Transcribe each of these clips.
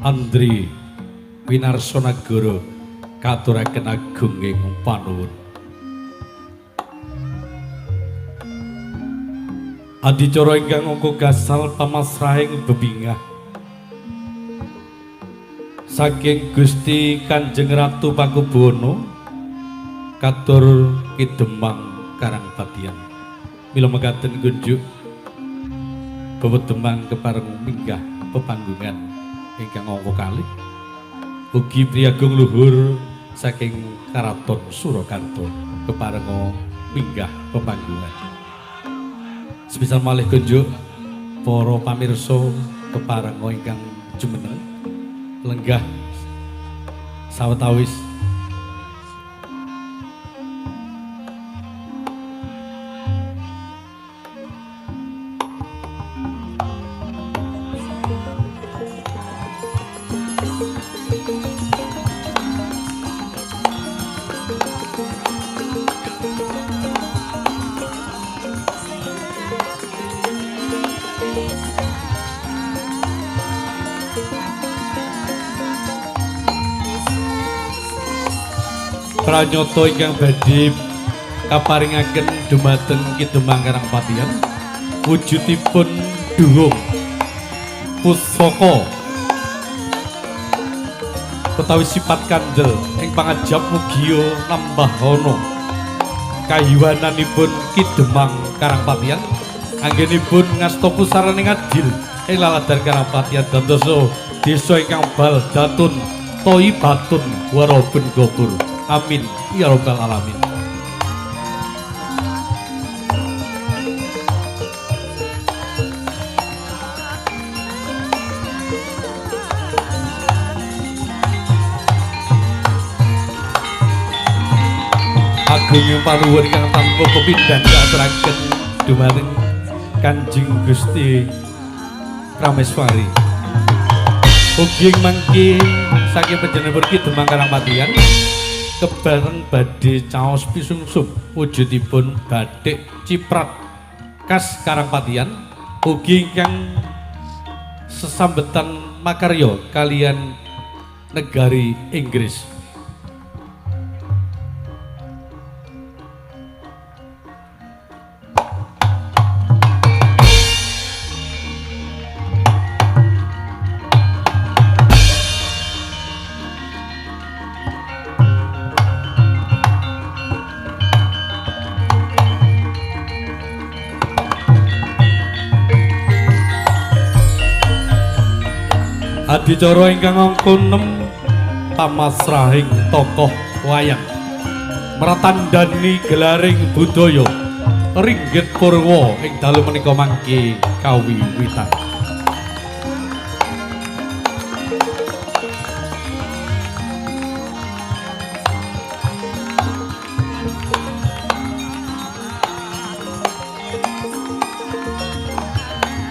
Andri Winarso Nagara katuraken agunging panuwun. Adicara ingkang angka gasal pamasrahing bebingah saking Gusti Kanjeng Ratu Pakubuwono katur Ki Demang Karangpatihan. Mila mekaten kunjuk Bapak Demang kepareng minggah pepanggungan ingkang angka kalih ugi priyagung luhur saking Karaton Surakarta keparenga minggah pepanggungan. Sepisan malih kunjuk para pamirsa keparenga ingkang jumeneng lenggah sawetawis pranyata ingkang badhe kaparingaken dumateng Ki Demang Karangpatihan wujudipun dhuwung pusaka utawi sifat kandel ing pangajap mugia nambahana kayiwananipun Ki Demang Karangpatihan anggenipun ngasta pusaraning adil ing laladan Karangpatihan dadosa desa ingkang baldatun thayyibatun warabun ghafur. Amin ya rabbal alamin. Agung panuwun ingkang tanpa pepindhan kaaturaken dumateng Kanjeng Gusti Prameswari. Ugi mangke saking panjenenganipun Ki Demang Karangpatihan kebareng badhe caos pisungsum wujudipun batik ciprat khas Karangpatihan ugi ingkang sesambetan makarya kalian negari Inggris. Adicara ingkang angka 6 pamasrahing tokoh wayang mratandhani gelaring budaya ringgit purwa ing dalu menika mangke kawiwitan.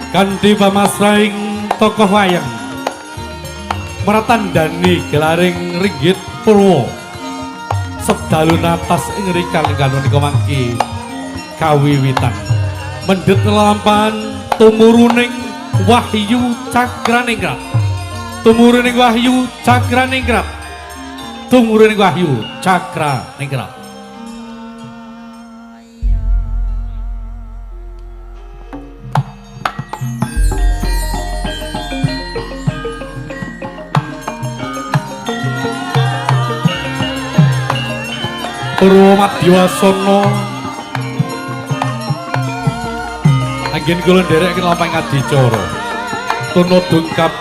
Kanthi pamasrahing tokoh wayang mratandhani gelaring ringgit purwa sedalu natas ing rikal ingkang menika mangke kawiwitan mendhet lelampahan tumuruning wahyu cakraningrat tumuruning wahyu cakraningrat tumuruning wahyu cakraningrat. Purwa Madyawasana anggen kula nderekaken lampahing adicara tuna dungkap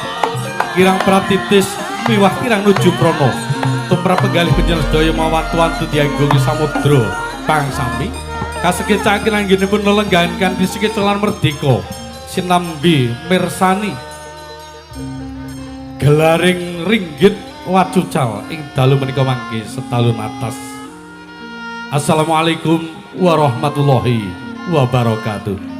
kirang pratitis miwah kirang nuju prana tumrap penggalih panjenengan sedaya mawantu-wantu dianggungi samudra pangsami kasekecaken anggenipun lelenggahan kanthi sekeca lan merdeka sinambi mirsani gelaring ringgit wacucal ing dalu menika mangke sedalu natas. Assalamualaikum warahmatullahi wabarakatuh.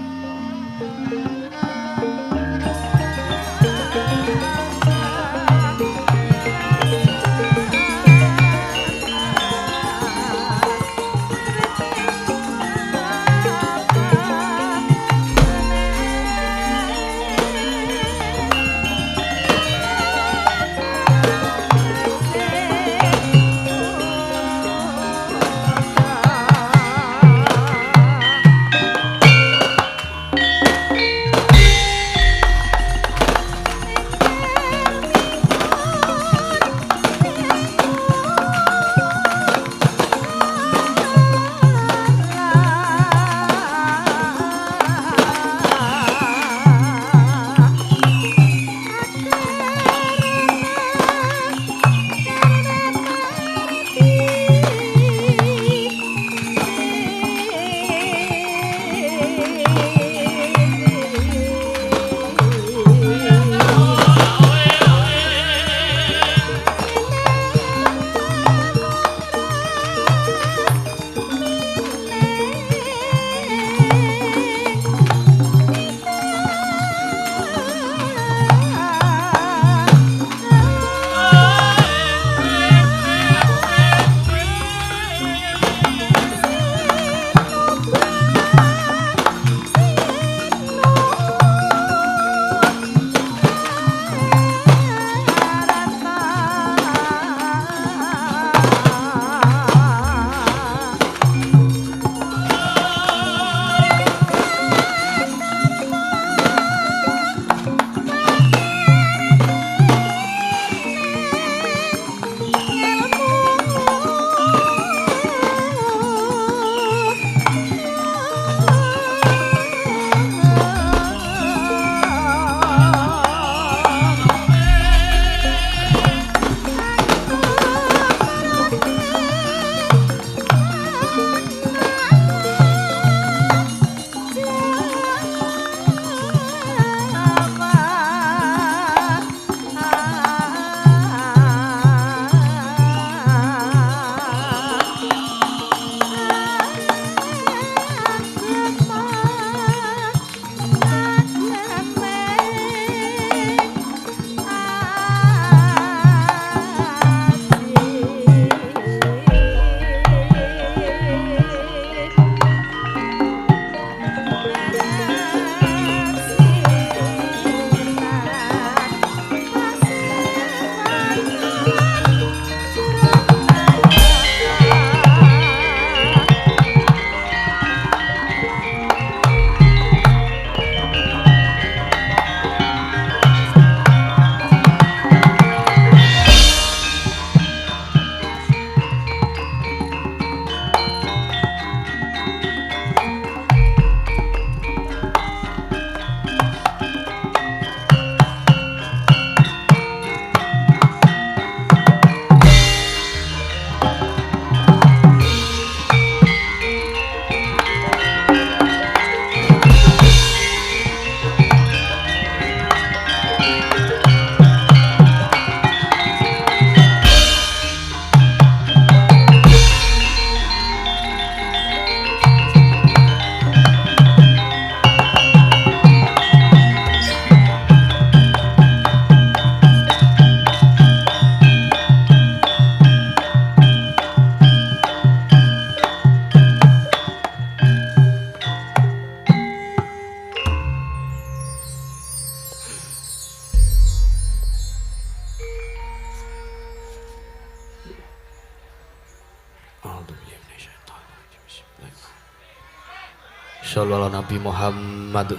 Shallu ala Nabi Muhammad.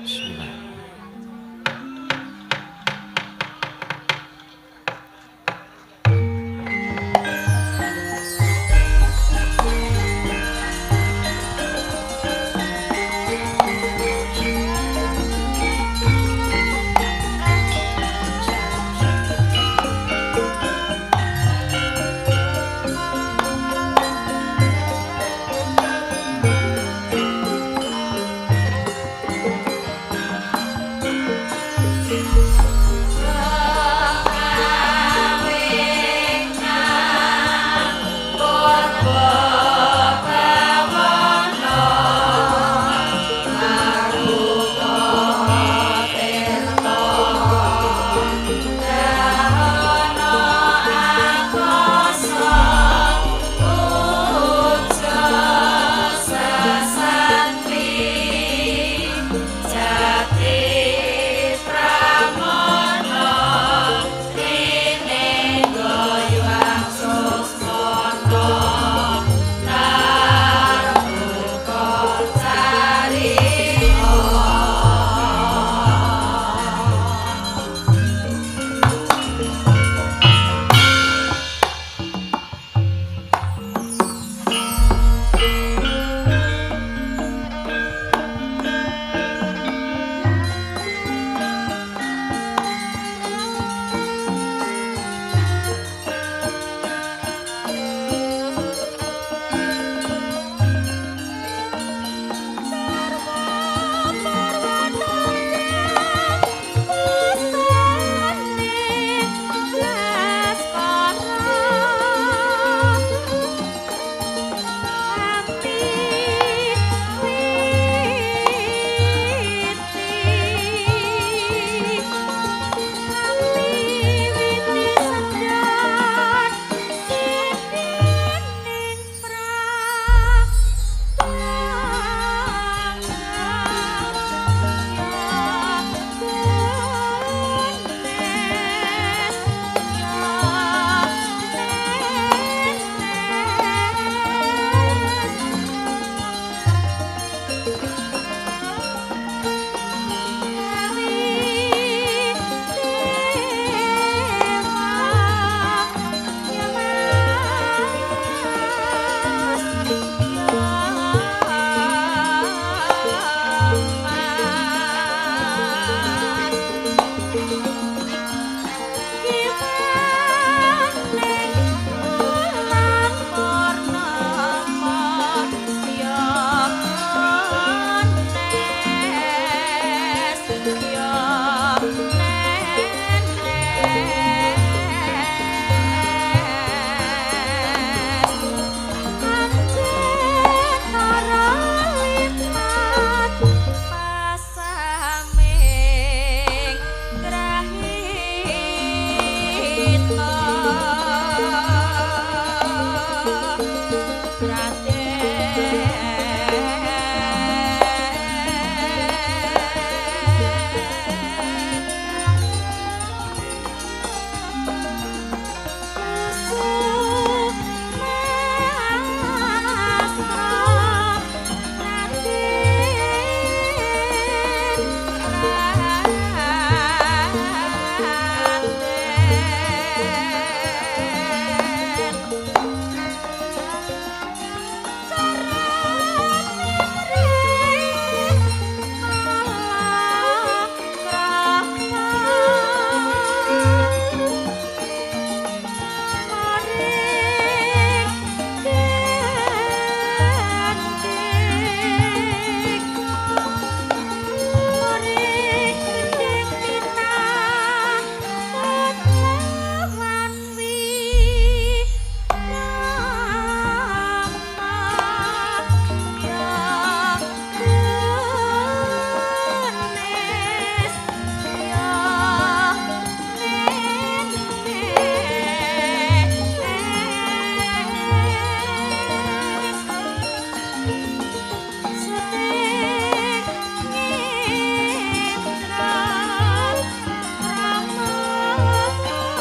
Bismillah.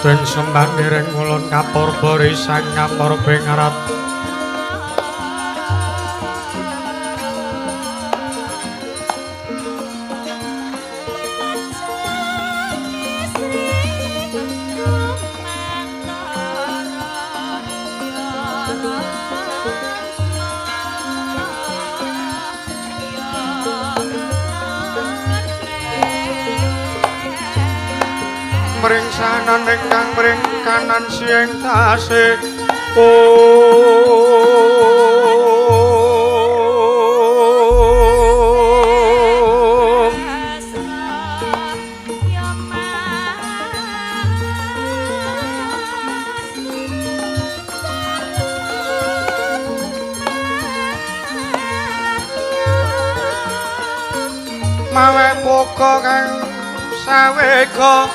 Den sembah ngiring ulun kapurba risang ngamur bingarat. mring sanan ingkang mring kanan sieng tasih. Mawe buka kang sawega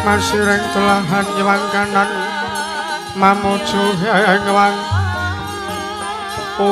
Masireng telahan nyewang kanan mamuju nyewang. Om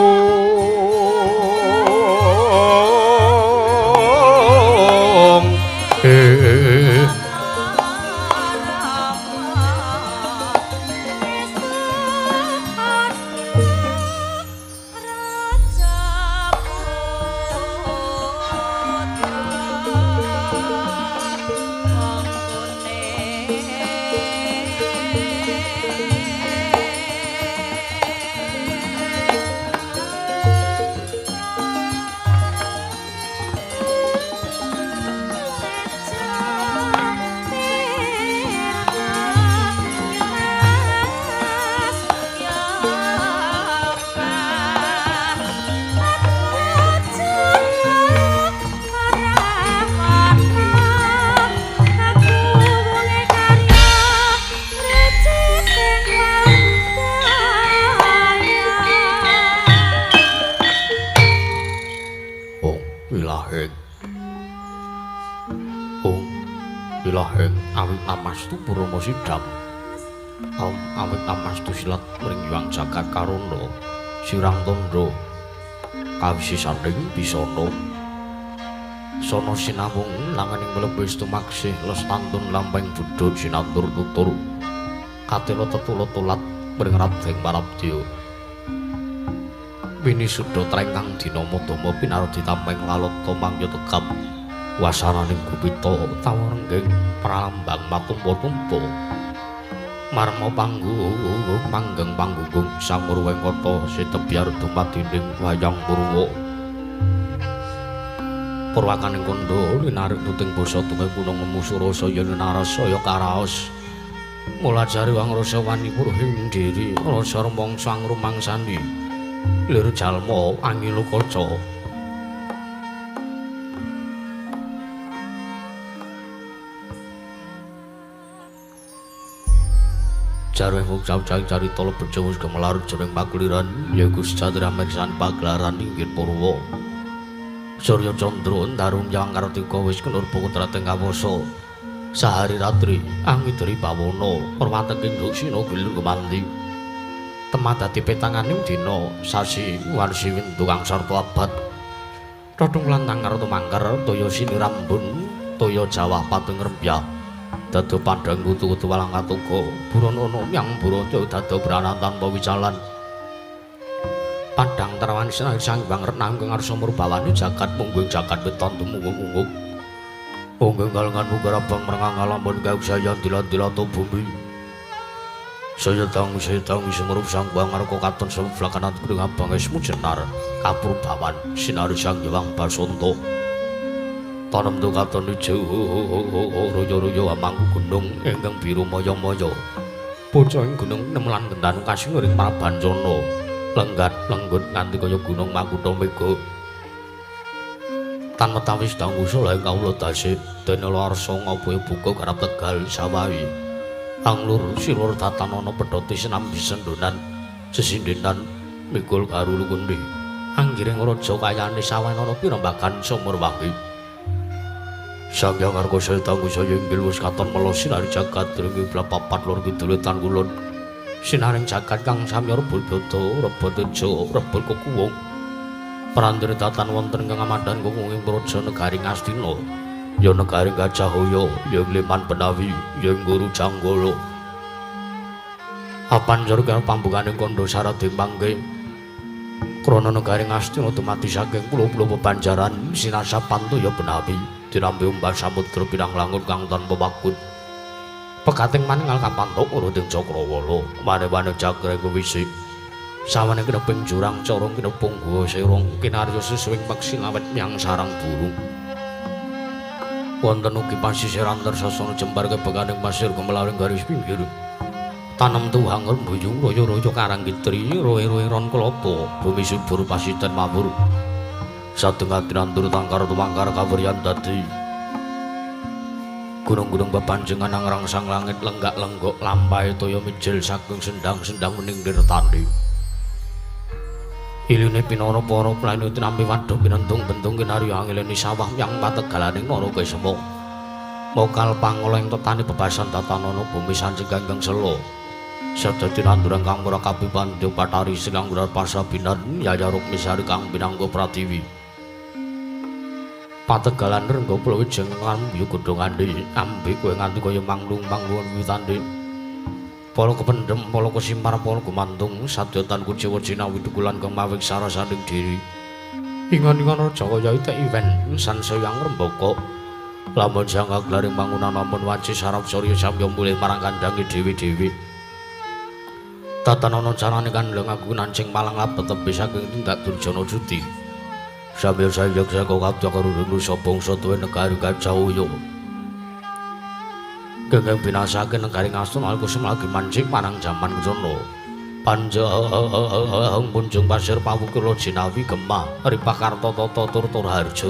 Amastu purama sidam awit amastu silat mring Hyang Jagat Karana sirang tandha kawisisaning bisana sana sinawung langaning mlebes tumaksih lestantun lampahing budha sinantur tutur katela tetula tulat mring Radeng Parabdya winisuda trengkang dina madama pinardi tampeng lalata mangya tegap wasaraning gupita tawa rengging pralambang matumpa-tumpa marma panggung manggeng panggung samur wengkata sitebyar dumadining wayang purwa purwakaning kandha linarik tuting basa tunge gunung nemu surasa yen narasaya karaos mulajari wangrasa wani purhing diri rasa rumangsa ngrumangsani lir jalma angilukaca. Jarweh mung jauh-jauh carita lebet wis gemelar jroning pakuliran yaiku sejatine mersan pagelaran inggih Purwa. Surya Candra Ndaru Hyang Kartika wis kenur putrating kawasa. Sahari ratri angidri bawana perwateking duksina gilir gumanti. Temah dadi petanganing dina sasi warsi windu kang sarta abad. Tothung lantang karo tumangker toya sinirambun toya jawah patung rembyah. Dado padhang kutu-kutu walang katuka buronono yang burono dado branan tanpa wicalan padhang terawan sang Hyang Renang kang ngarsa murbawani jagat mungguing jagat weton tumunggung-unggung unggung galengan bugar abang merengang ngalamun kausayan dilan-dilata bumi saya tang sumurup sang Hyang Ngarka katon seblakanat kuning abang esmu jenar kapurbawan sinari Sang Hyang Basanta tanem katon ijo royo-royo amangku gunung ingkang biru maya-maya pucung gunung nemelan gendan kasinguring Prabancana lenggat lenggut nganti kaya gunung Makutha Mega tan metawis dang usul ing kawula dase dene larsa ngabaya buka garap Tegal sawahi anglur silur tatanana pedhoti sinambi sendonan sesindenan mikul garu lukundi anggiring raja kayane sawanana pirembagan sumur wangi. Sang Hyang Ngarka saya tangguh saya inggil wis katon mela sinari jagat ring kiblat papat lor kidul wetan kulon sinaring jagat kang samya rebul bada rebut teja rebul kekuwung prandene tatan wonten kang amandan kukunging praja negari Ngastina ya negari Gajahaya ya Liman Benawi ya Guru Janggala apan jare pambukaning kandha sarading mangke Krana negari Ngastina dumadi saking pulo-pulo bebanjaran sinasapan toya benawi dinampi umbah samudra pinang langun kang tanpa wakun. Pekating maningal kapantuk uruding cakrawala wane-wane jagreng wisik. Sawane kineping jurang corong kinepung guwa serong kinarya sesuwing peksi lawet myang sarang burung. Wonten ugi pasisiran tersasana jembar kebekaning pasir gumelaring garis pinggir. Tanem tuhang rembuyung royo-royo karang kitri roe-roe ron kelapa bumi subur pasiten mawur. Satengah tinandur tangkar tumangkar kawuryan dadi. Gunung-gunung bepanjengan ngrangsang langit lenggak-lenggok lampahe toya mijil saking sendang-sendang wening nirtani. Iline pinara para plane tinampi wadhuh pinentung-bentung kinarya angileni sawah yang pategalaning Narakesema. Mokal pangola ing tetani bebasan tatanana bumi sancing ganggang sela. Sadha tinanduran kang ora kapipandha Bathari Sinangguran Pasabinan Yaya Rukmisari kang pinangga pratiwi. Pategalan rengga pulo wijeng ngambu godhongane ambe kowe nganti kaya manglung-manglung wiwitane. Pala kependhem, pala kesimpar, pala gumantung sadya tan kuciwa jinawi dukulan kang mawik sarasaning diri. Ingon-ingon raja kaya itek iwen sansaya ngrembaka. Lamun sang kaglaring mangunan ampun wanci sarap surya samya mulih marang kandhange dhewe-dhewe. Tatanana carane kandhang aku nancing malang labet tebih saking tindak durjana judi. Sambil sayang saka kabeh karo nusa bangsa tuwe negari Gajah. Gengeng binasake negari Ngastina kusum lagi mancing marang jaman kencana. Panjang punjung pasir pawukir jinawi gemah ripah karta tata tur harja.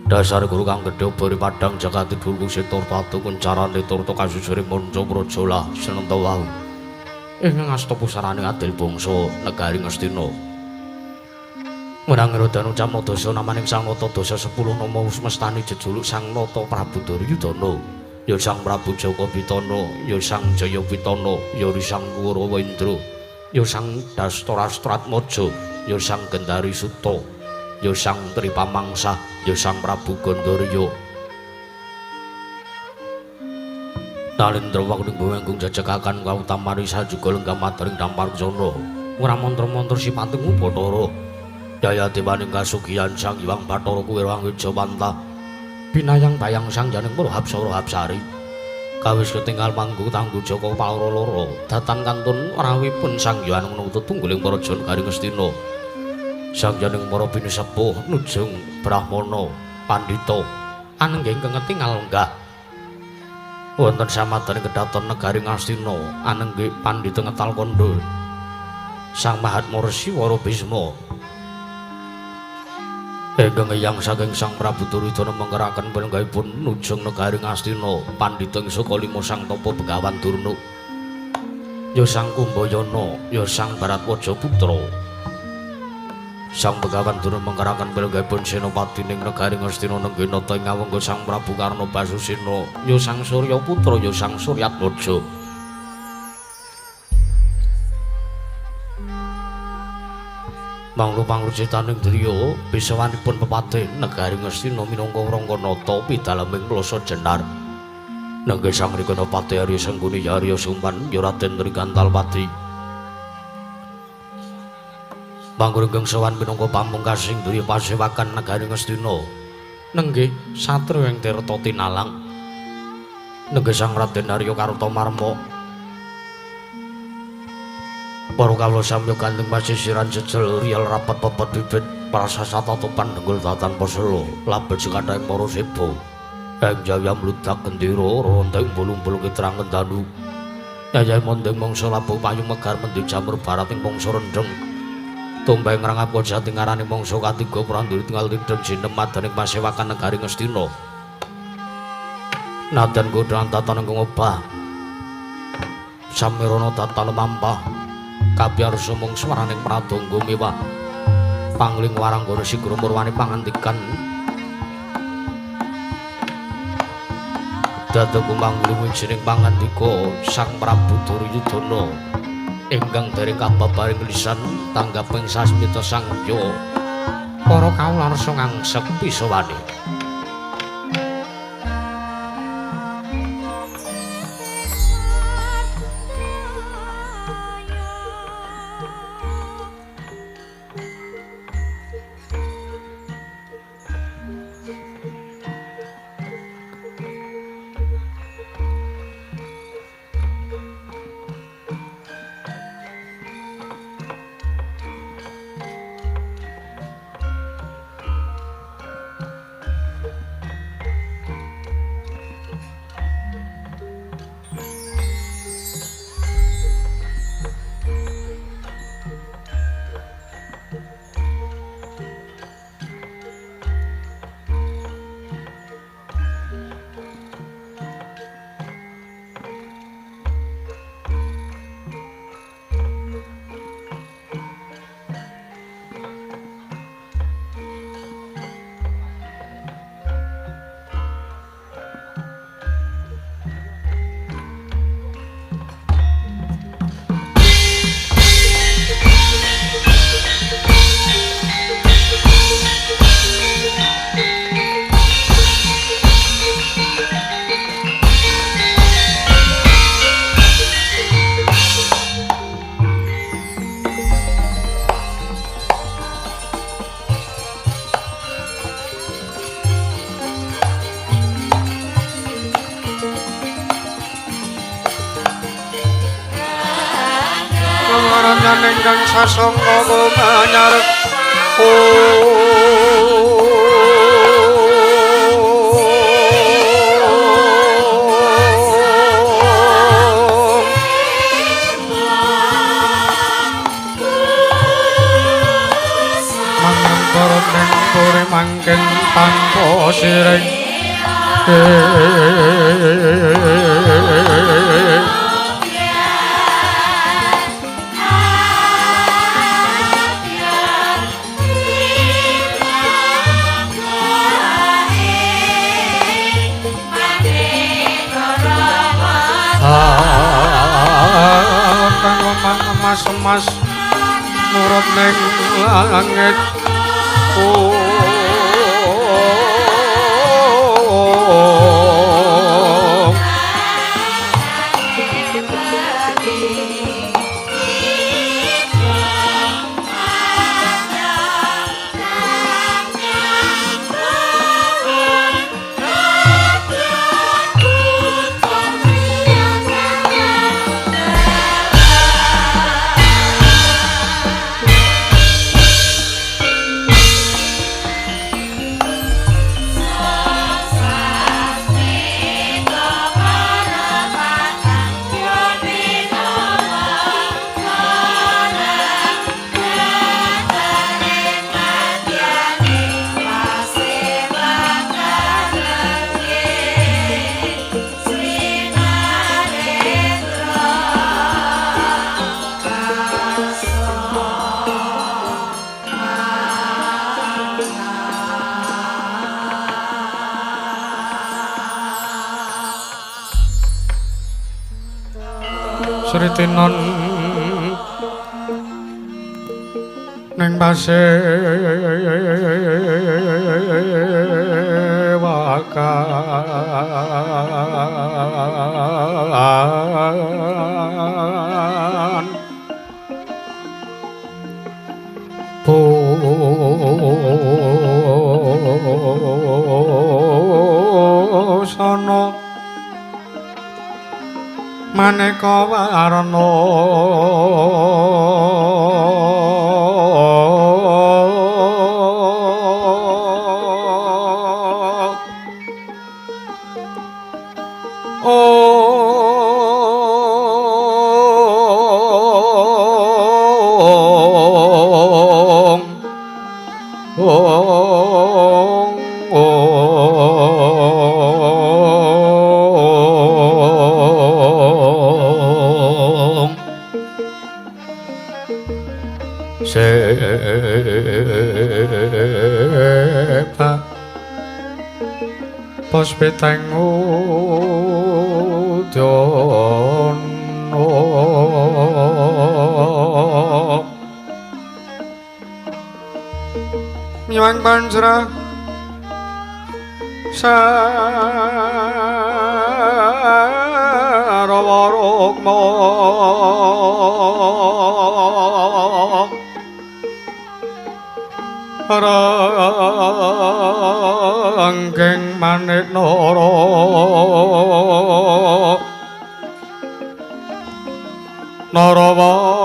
Dasar guru kang gedhe bori padang jagat dhuwur kusita tatu kuncarane turta kasusure manca praja lah senenta wau. Ing ngasta pusarane adil bangsa negari Ngastina. Menang rodano camna dasa namaning Sang Nata dasa 10 nama semestani jejuluk Sang Nata Prabu Duryudana, ya Sang Prabu Jaka Pitana, ya Sang Jaya Pitana, ya Sang Kurawa Indra, ya Sang Dastarastratmaja, ya Sang Gendari Suta, ya Sang Tripamangsa, ya Sang Prabu Gandarya. Nalendra wektu bumi jejekakan kautamani sajuga lenggah matering dampar jana. Ora mantra-mantra sipating Bathara. Jaya dewaning kasugihan Sang Hyang Bathara Kuwera Angejawantah. Binayang bayang sang janing para hapsara hapsari. Kawis ketinggal manggung tanggu Jaka Paloro loro. Datan kantun rawuhipun Sang Hyang nuntut tungguling para jon garing Ngastina. Sang janing para pinisepuh nujung brahmana pandhita anenggih ingkang ketingal lenggah. Wonten samadane kedaton negari Ngastina anenggih pandhita ngetal kandha Sang Mahatma Resi Wara Bisma. Ingkang eyang saking Sang Prabu Duryudana mengkeraken penenggahipun nujung negari Ngastina pandhita ing saka lima Sang Tapa Begawan Durna, ya Sang Kumbayana, ya Sang Baratwaja Putra. Sang Begawan Durna mengkeraken penenggahipun senopati ning negari Ngastina nenggih nata ing awangga Sang Prabu Karna Basusena, ya Sang Surya Putra, ya Sang Suryatmaja. Manglu pangrucitaning driya bisawanipun pepatih negari Ngastina minangka Rangkanata pidaleming Plasa Jenar. Nenggih Sang Rikanapati Arya Sengkuni Arya Suman ya Raden Trigantalpati. Manglu ingkang sowan minangka pamungkasing driya pasewakan negari Ngastina. Nenggih satriya ing Tirta Tinalang. Nenggih Sang Raden Arya Kartamarma. Para kawula samya gandeng pasisiran jejel riyal rapat pepet bibit prasasat tatopan dengkul datan pasela labet sekadhaing para seba ing jaya mludak gendera ronteng bulung-bulung kitrang kendanu yayahe mondeng mangsa labuh payu megar mendhi jamur barat ing mangsa rendheng tumbang ngrangap jati ngarani mangsa katiga pranduri tinggal tidhem jinem madaning pasewakan negari Ngastina nadan godhong tatan ingkang obah samirana tatan mampah kabyar sumung swaraning pradangga mewah pangling waranggana sigra murwani pangantikan dadek mangling wijining pangandika Sang Prabu Duryudana ingkang dereng kababaring lisan tanggaping sasmita sang ya para kawula rasa ngangsek pisawane. Kadonyan ingkang sasangka kumanyar. Mangkara ning puri mangken tanpa siring. Kang omah emas-emas murub ning langit. Sritinon ning pasewakan busana maneka warna. Ong ong ong sepa pos peteng udono miwang panjra sarawa rukma ranggeng manik nara narawata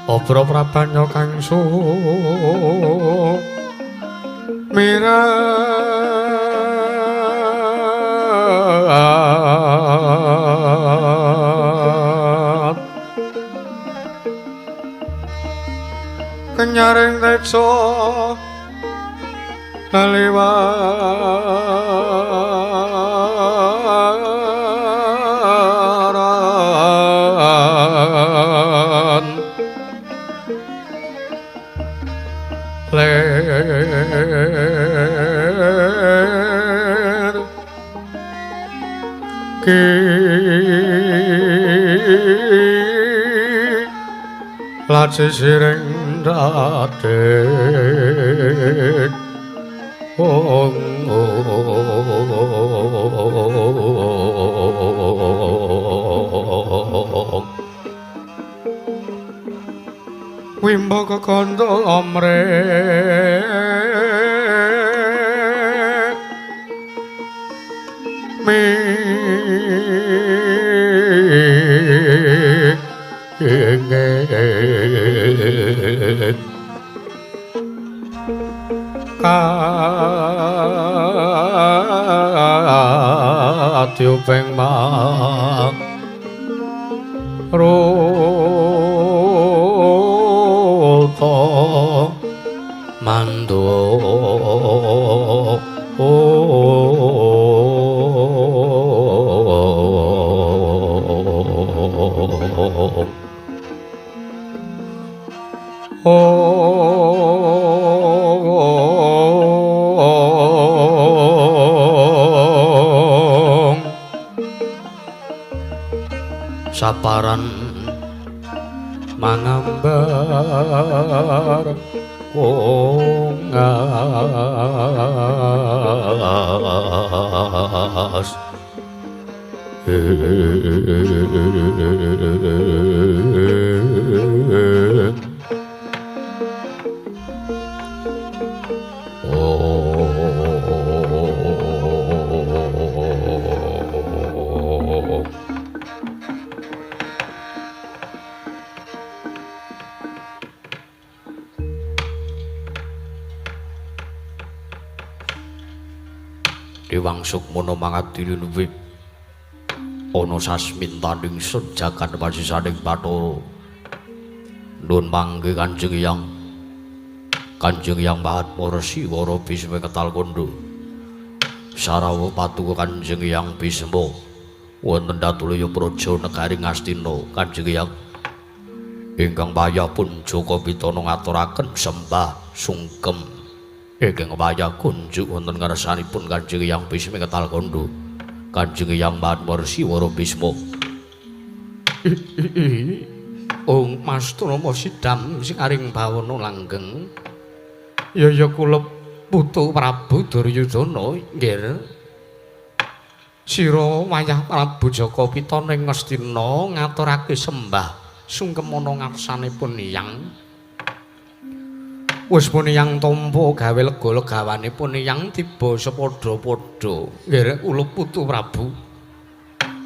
Obro prabanya kang sumirat kenyaring tejo kaliwaran ler ki laci siring Raden ong wimbo kekandha amre mi katyupeng maruta mandu saparan mangambar ongas Dewang Sukmana mangadili luwih ana sasmintaning sejagan wasisaning Bathara. Nun mangke Kanjeng Hyang. Kanjeng Hyang Mahatma Resi Wara Bisma Ketal Kandha. Sarawa patuko Kanjeng Hyang Bisma wonten Datulaya Praja negari Ngastina. Kanjeng Hyang ingkang wayah pun Jaka Pitana ngaturaken sembah sungkem ingkang wayah kunjuk wonten ngarsanipun Kanjeng Hyang Bisma Ketal Kandha. Kanjeng Hyang Mahatma Resi Wara Bisma. Ong Mas Tunama sidam sing aring bawana langgeng. Ya ya kula putu Prabu Duryudana nggih. Sira wayah Prabu Jaka Pitana ing Ngastina ngaturake sembah sungkem ana ngarsanipun Hyang. Wis pun Hyang tampa gawe lega legawanipun Hyang tiba sepadha-padha nggih kula putu Prabu.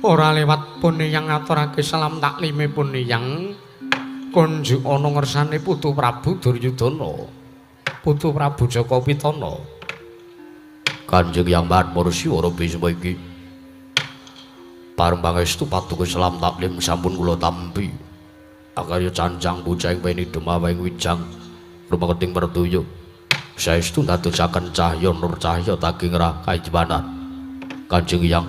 Ora lewat pun Hyang ngaturake salam taklimipun Hyang kunjuk ana ngersane putu Prabu Duryudana, putu Prabu Jaka Pitana. Kanjeng Hyang Mahatma Resi Wara Bisma iki pareng pangestu paduka salam taklim sampun kula tampi. Akarya cancang bocah ing weni demawing wijang rumeketing pertuya. Saestu ndadosaken cahya nur cahya daging ra kajiwanan. Kanjeng Hyang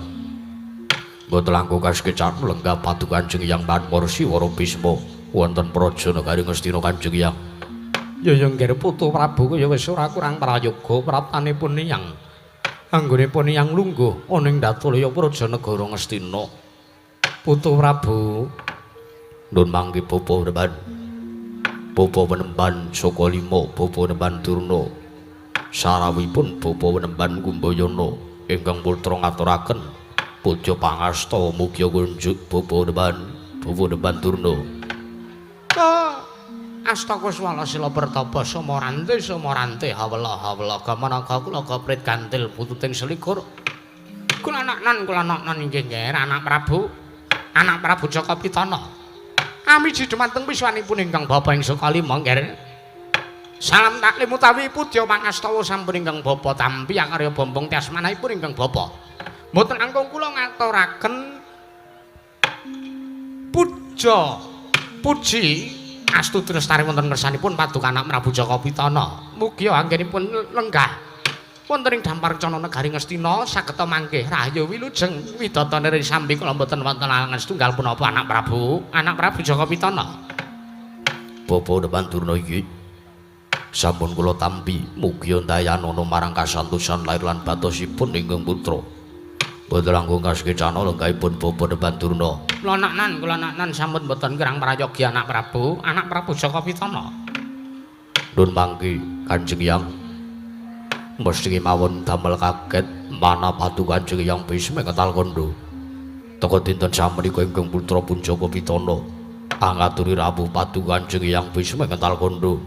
mboten langkung kaskecan lenggah paduka Kanjeng Hyang Mahatma Resi Wara Bisma wonten praja negari Ngastina Kanjeng Hyang. Ya ya nggih putu Prabu ya wis ora kurang prayoga praptanipun Hyang. Anggonipun Hyang lungguh ana ing Datulaya Praja negara Ngastina. Putu Prabu nun mangke bapa reban. Bapa Penemban Saka Lima, Bapa Penemban Durna, sarawipun Bapa Penemban Kumbayana ingkang putra ngaturaken puja pangasta mugia kunjuk Bapa Penemban, Bapa Penemban Durna. Asta kuswala sila pertapa sumarante sumarante hawela hawela gamanaka kula gaprit gantil pututing selikur. Kula anaknan inggih nggih anak Prabu, anak Prabu Jaka Pitana. Amiji dumateng wiswanipun ingkang bapa ing Sukalima nggih. Salam taklim utawi pudya pangastawa sampun ingkang bapa tampi akarya bombong tiasmanahipun ingkang bapa. Mboten langkung kula ngaturaken puja puji astuti lestari wonten ngersanipun paduka anak Prabu Jaka Pitana. Mugi anggenipun lenggah wonten ing Dampar Cana negari Ngastina sageta mangke rahayu wilujeng widatanire sambi kula mboten wonten alangan setunggal punapa anak Prabu, anak Prabu Jaka Pitana. Bapa Depan Durna iki sampun kula tampi mugi ndayanana marang kasantosan lair lan batosipun ingkang putra. Mboten langkung kasekecana lenggahipun Bapa Depan Durna. Kula naknan sampun mboten kirang prayogi anak Prabu, anak Prabu Jaka Pitana. Nun mangki Kanjeng Hyang. Mesti mawon damel kaget manah padu Kanjeng Hyang Bisma ketal kondo. Teka dinten samenika ingkang putra pun Jaka Pitana angaturi rawuh padu Kanjeng Hyang Bisma ketal kondo.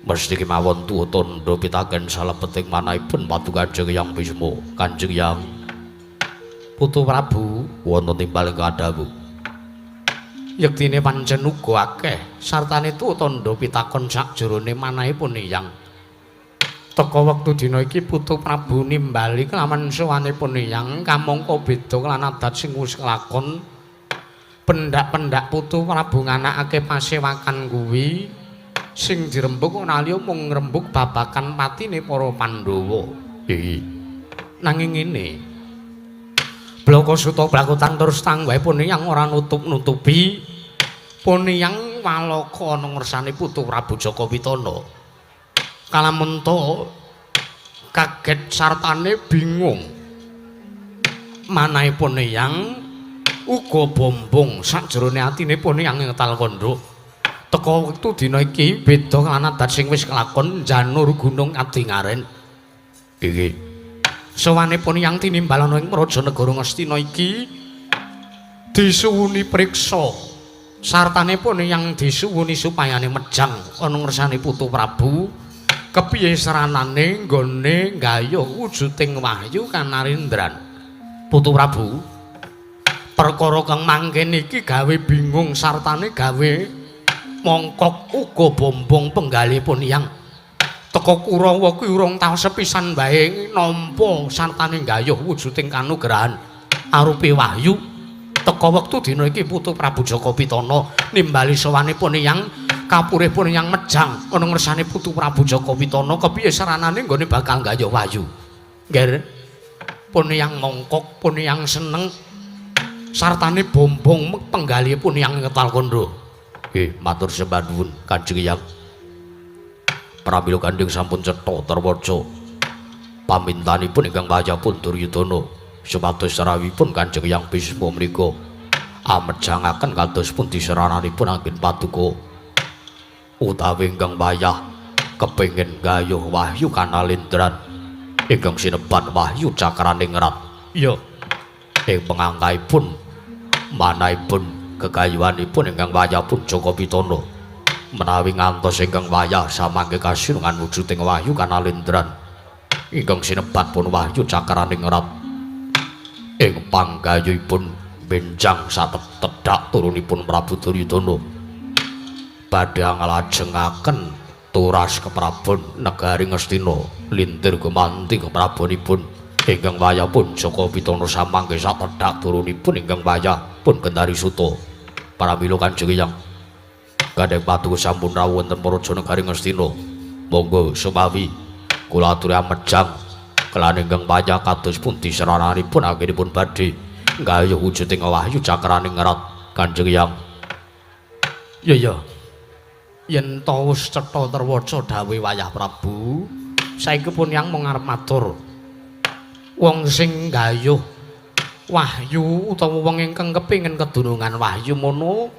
Mesti kemawon tuwa tandha pitaken salebeting manahipun padu Kanjeng Hyang Bisma. Kanjeng Hyang Putu Prabu wonten timbal kadhawuh. Yektine pancen uga akeh sartane tuwa tandha pitakon sakjroning manahipun Hyang. Teka wektu dina iki Putu Prabu nimbali kelawan sowanipun Hyang kamangka beda lan adat sing wis kelakon. Pendak-pendak Putu Prabu nganakake pasewakan kuwi sing dirembug ora liya mung ngrembug babagan patine para Pandhawa. Iki nanging ngene. Blaka Suta Blakutang terus tangguhipun Hyang ora nutup-nutupi pun Hyang walaka ana ngersane Putu Prabu Jaka Pitana. Kalamunta kaget sartane bingung. Manahipun Hyang uga bombong sakjroning atine pun Hyang ngetal kandha. Teka wektu dina iki beda lan adat sing wis kelakon janur gunung Adingaren. Iki sowanipun Hyang tinimbal ana ing Praja Negara Ngastina iki disuwuni priksa. Sartane pun Hyang disuwuni supayane mejang ana ngersane Putu Prabu. Kepiye seranane nggone nggayuh wujuding wahyu kanarendran. Putu Prabu, perkara kang mangken iki gawe bingung sartane gawe mongkok uga bombong penggalipun Hyang. Teka Kurawa kuwi urung tau sepisan wae nampa sartane nggayuh wujuding kanugrahan arupi wahyu. Teka wektu dina iki Putu Prabu Jaka Pitana nimbali sowanipun Hyang kapurih pun Hyang mejang ana ngersane Putu Prabu Jaka Pitana kepiye saranane nggone bakal nggayuh wahyu. Ngger pun Hyang mongkok, pun Hyang seneng sartane bombong penggalihipun Hyang ngetal kandha. Nggih, matur sembah nuwun Kanjeng Hyang. Pramila gandeng sampun cetha terwaca pamintanipun ingkang wayahipun Duryudana supados rawuhipun Kanjeng Hyang Bisma menika amejangaken kados pundi serananipun anggen paduka utawi ingkang wayah kepengin gayuh wahyu kanalendran ingkang sinebat wahyu cakraningrat. Iya, ing pengangkaipun manahipun gegayuhanipun ingkang wayahipun Jaka Pitana menawi ngantos ingkang wayah samangke kasinungan wujuding wahyu kanalendran ingkang sinebat pun wahyu cakraningrat ing panggayuhipun benjang satedhak turunipun Prabu Duryudana badhe nglajengaken turas keprabon negari Ngastina lintir gumanti keprabonipun ingkang wayah pun Jaka Pitana samangke satedhak turunipun ingkang wayah pun Gendari Suta. Pramila Kanjeng Hyang gandeng paduka sampun rawuh wonten Praja Negari Ngastina. Monggo sumawi kula aturi amejang kelan ingkang wayah kados pundi serananipun anggenipun badhe nggayuh wujuding wahyu cakraningrat Kanjeng Hyang. Ya ya. Yen ta wis cetha terwaca dawuhe wayah Prabu, saiki pun Hyang mung arep matur. Wong sing nggayuh wahyu utawa wong ingkang kepengin kedunungan wahyu mono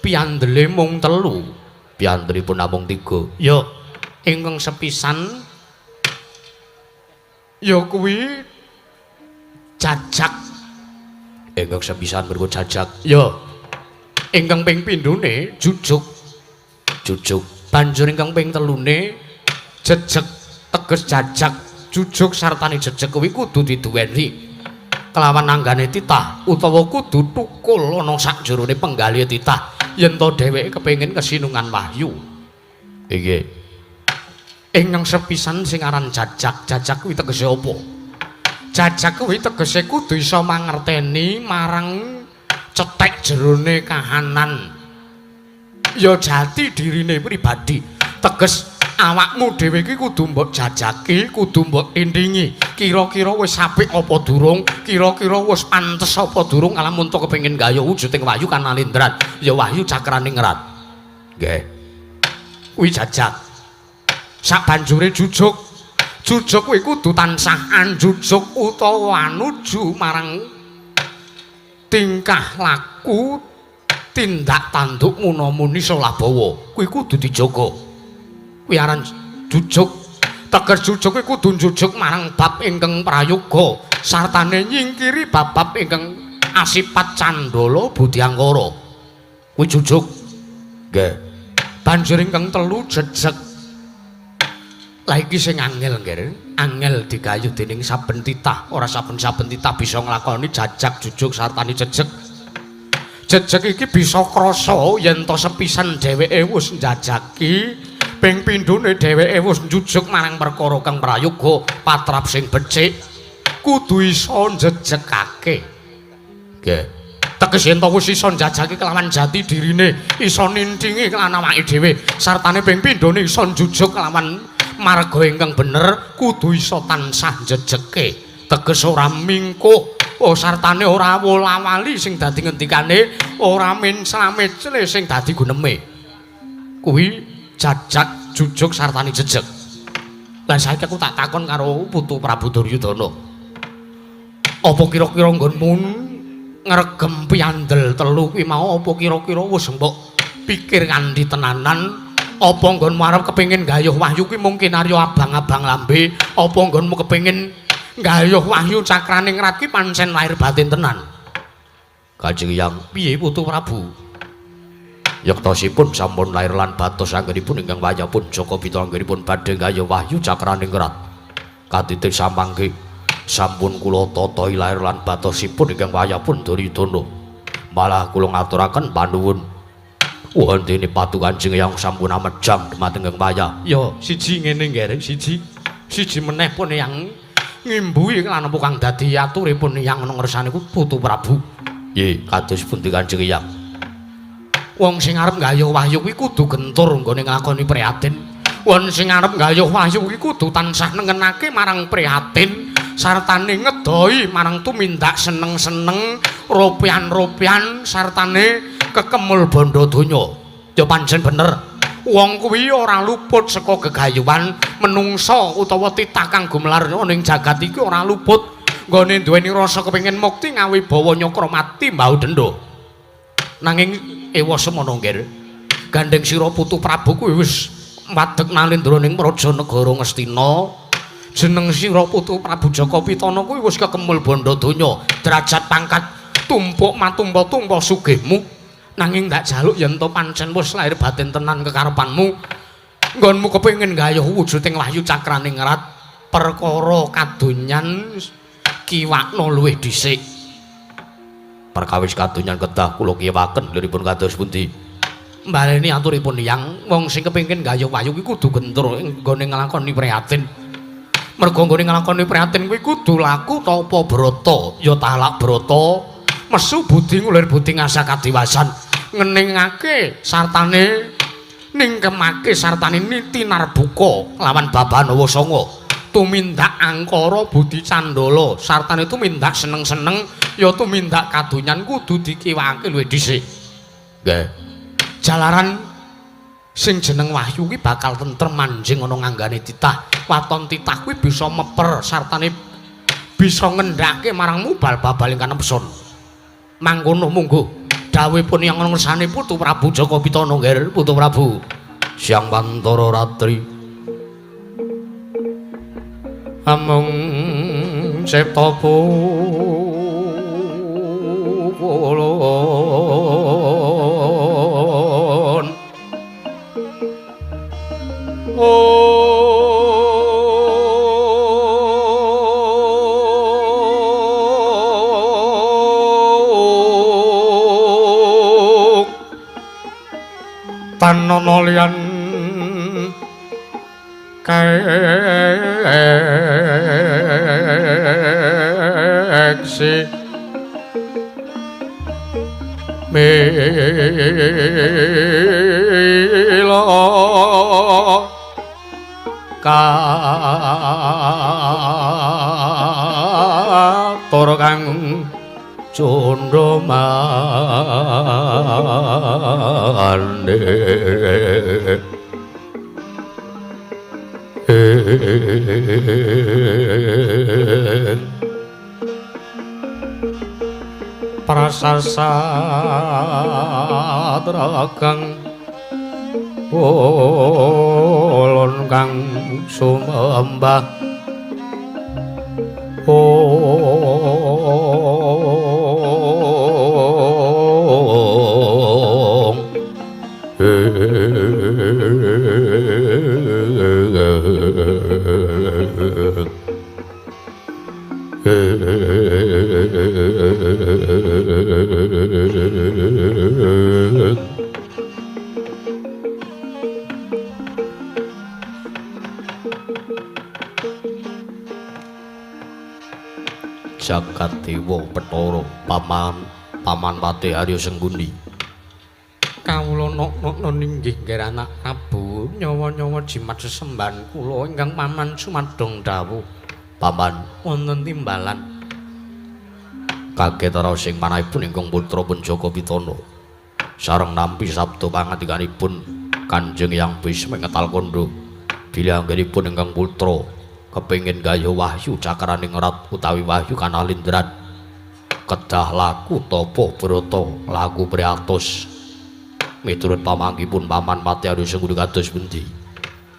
piyandele mung telu. Piyandelipun namung tiga. Ya, ingkang sepisan ya kuwi jajak. Ingkang sepisan mergo jajak. Ya. Ingkang ping pindhone jujuk. Jujuk. Banjur ingkang ping telune jejeg, teges jajak, jujuk sartane jejeg kuwi kudu diduweni kelawan anggane titah utawa kudu tukul ana sakjroning penggalih titah yen to dheweke kepengin kesinungan wahyu. Inggih. Ingkang sepisan sing aran jajak, jajak kuwi tegese apa? Jajak kuwi tegese kudu iso mangerteni marang cethek jerone kahanan. Ya jati dirine pribadi. Teges awakmu dhewe iki kudu mbok jajaki, kudu mbok tindingi. Kira-kira wis apik apa durung? Kira-kira wis pantes apa durung lamun to kepengin gayuh wujuding wahyu kanalendran, ya wahyu cakraningrat. Nggih. Kuwi jajak. Sabanjure jujuk. Jujuk kuwi kudu tansah anjujuk utawa anuju marang tingkah laku tindak tanduk munamuni solabawa. Kuwi kudu dijaga. Kuwi aran jujuk. Teges jujuk kuwi kudu njujuk marang bab ingkang prayoga sartane nyingkiri bab-bab ingkang asipat candala budyangkara. Kuwi jujuk. Nggih. Banjur ingkang telu jejeg. Lah iki sing angel, Nggih. Angel digayuh dening saben titah, ora saben-saben titah bisa nglakoni jajak jujuk sartane jejeg. Jejeg iki bisa krasa yen to sepisan dheweke wis njajaki, ping pindhone dheweke wis njujuk marang perkara kang prayoga patrap sing becik, kudu iso njejegake. Nggih. Teges yen to wis iso njajaki kelawan jati dirine, iso ninthingi kelawan awake dhewe, sartane ping pindhone iso njujuk kelawan marga ingkang bener, kudu iso tansah njejegke. Teges ora mingkuh, oh sartane ora wola-wali sing dadi ngendikane, ora mencla-mecle sing dadi guneme. Kuwi jajak jujuk sartane jejeg. Lah saiki aku tak takon karo putu Prabu Duryudana. Apa kira-kira nggonmu ngregem piandel telu kuwi mau apa kira-kira wis mbok pikir kanthi tenanan? Apa nggonmu arep kepengin gayuh wahyu kuwi mungkin arya abang-abang lambe? Apa nggonmu kepengin gayuh wahyu cakraning rat kuwi pancen lahir batin tenan? Kanjeng Hyang, piye putu Prabu? Yektosipun sampun lair lan batos anggenipun ingkang wayahipun Jaka Pita anggenipun badhe gayuh wahyu cakraning rat. Katitik samangke sampun kula tata lair lan batosipun ingkang wayahipun Duryudana. Malah kula ngaturaken panuwun. Wondene patu Kanjeng Hyang sampun amejang dhumateng ingkang wayah. Ya, siji ngene nggih, siji. Siji meneh pun yang ngimbuhi lan apa kang dadi aturipun yang ana ngersane ku putu Prabu. Nggih, kados pundi Kanjeng Hyang? Wong sing arep nggayuh wahyu kuwi kudu gentur nggone nglakoni prihatin. Wong sing arep nggayuh wahyu kuwi kudu tansah nengenake marang prihatin sartane ngedoi marang tumindak seneng-seneng, ropian-ropian sartane kekemul bondo donya. Ya pancen bener. Wong kuwi ora luput saka gegayuhan menungsa utawa titah kang gumelar ning jagat iki ora luput nggone duweni rasa kepengin mukti ngawibawa nyakra mati mbau denda. Nanging ewa semono nggih, gandeng sira putu Prabu kuwi wis wadeg nalindra ning praja negara Ngastina. Jeneng sira putu Prabu Jaka Pitana kuwi wis kekemul bondo donya, derajat pangkat tumpuk matumpa-tumpa sugihmu. Nanging ndak jaluk yen to pancen wis lahir batin tenan kekarepanmu, nggonmu kepengin gayuh wujuding wahyu cakraning rat, perkara kadonyan kiwakna luwih dhisik. Perkawis kadonyan kedah kula kiwaken liripun kados pundi? Mbaleni aturipun Hyang, wong sing kepengin gayuh wahyu kuwi kudu gentur nggone nglakoni prihatin. Merga nggone nglakoni prihatin kuwi kudu laku tapa brata, ya talak brata. Mesu budi ngulir budi ngasah kadiwasan, ngeningake sartane ningkemake sartane niti narbuka lawan babanawa sanga, tumindak angkara budi candala sartane tumindak seneng-seneng ya tumindak kadonyan kudu dikiwake luwih dhisik. Nggih. Jalaran sing jeneng wahyu kuwi bakal tentrem manjing ana nganggane titah. Waton titah kuwi bisa meper sartane bisa ngendhake marang mubal babal ingkang nepsun. Mangkono mungguh dawuhipun yang ngersane putu Prabu Jaka Pitana nggih putu Prabu. Siang pantara ratri amung cipta pulun tanono liyan kaeksi mila katur kang candha mane prasasat ragang ulun kang sumembah. Ong Jagat Dewa Bathara Paman Paman Patih Arya Sengkuni. Kawula nok-nokno inggih nggih anak Prabu, nyawa-nyawa jimat sesembahan kula ingkang paman sumadong dawuh. Paman wonten timbalan. Kaget raos ing manahipun ingkang putra pun Jaka Pitana. Sareng nampi sabda pangandikanipun Kanjeng Hyang Bisma ngetal kandha bilih anggenipun ingkang putra kepengin gayuh wahyu cakraning rat utawi wahyu kanalindran kedah laku tapa brata laku priatos. Miturut pamanggipun Paman Patih Arya Sengkuni kados pundi?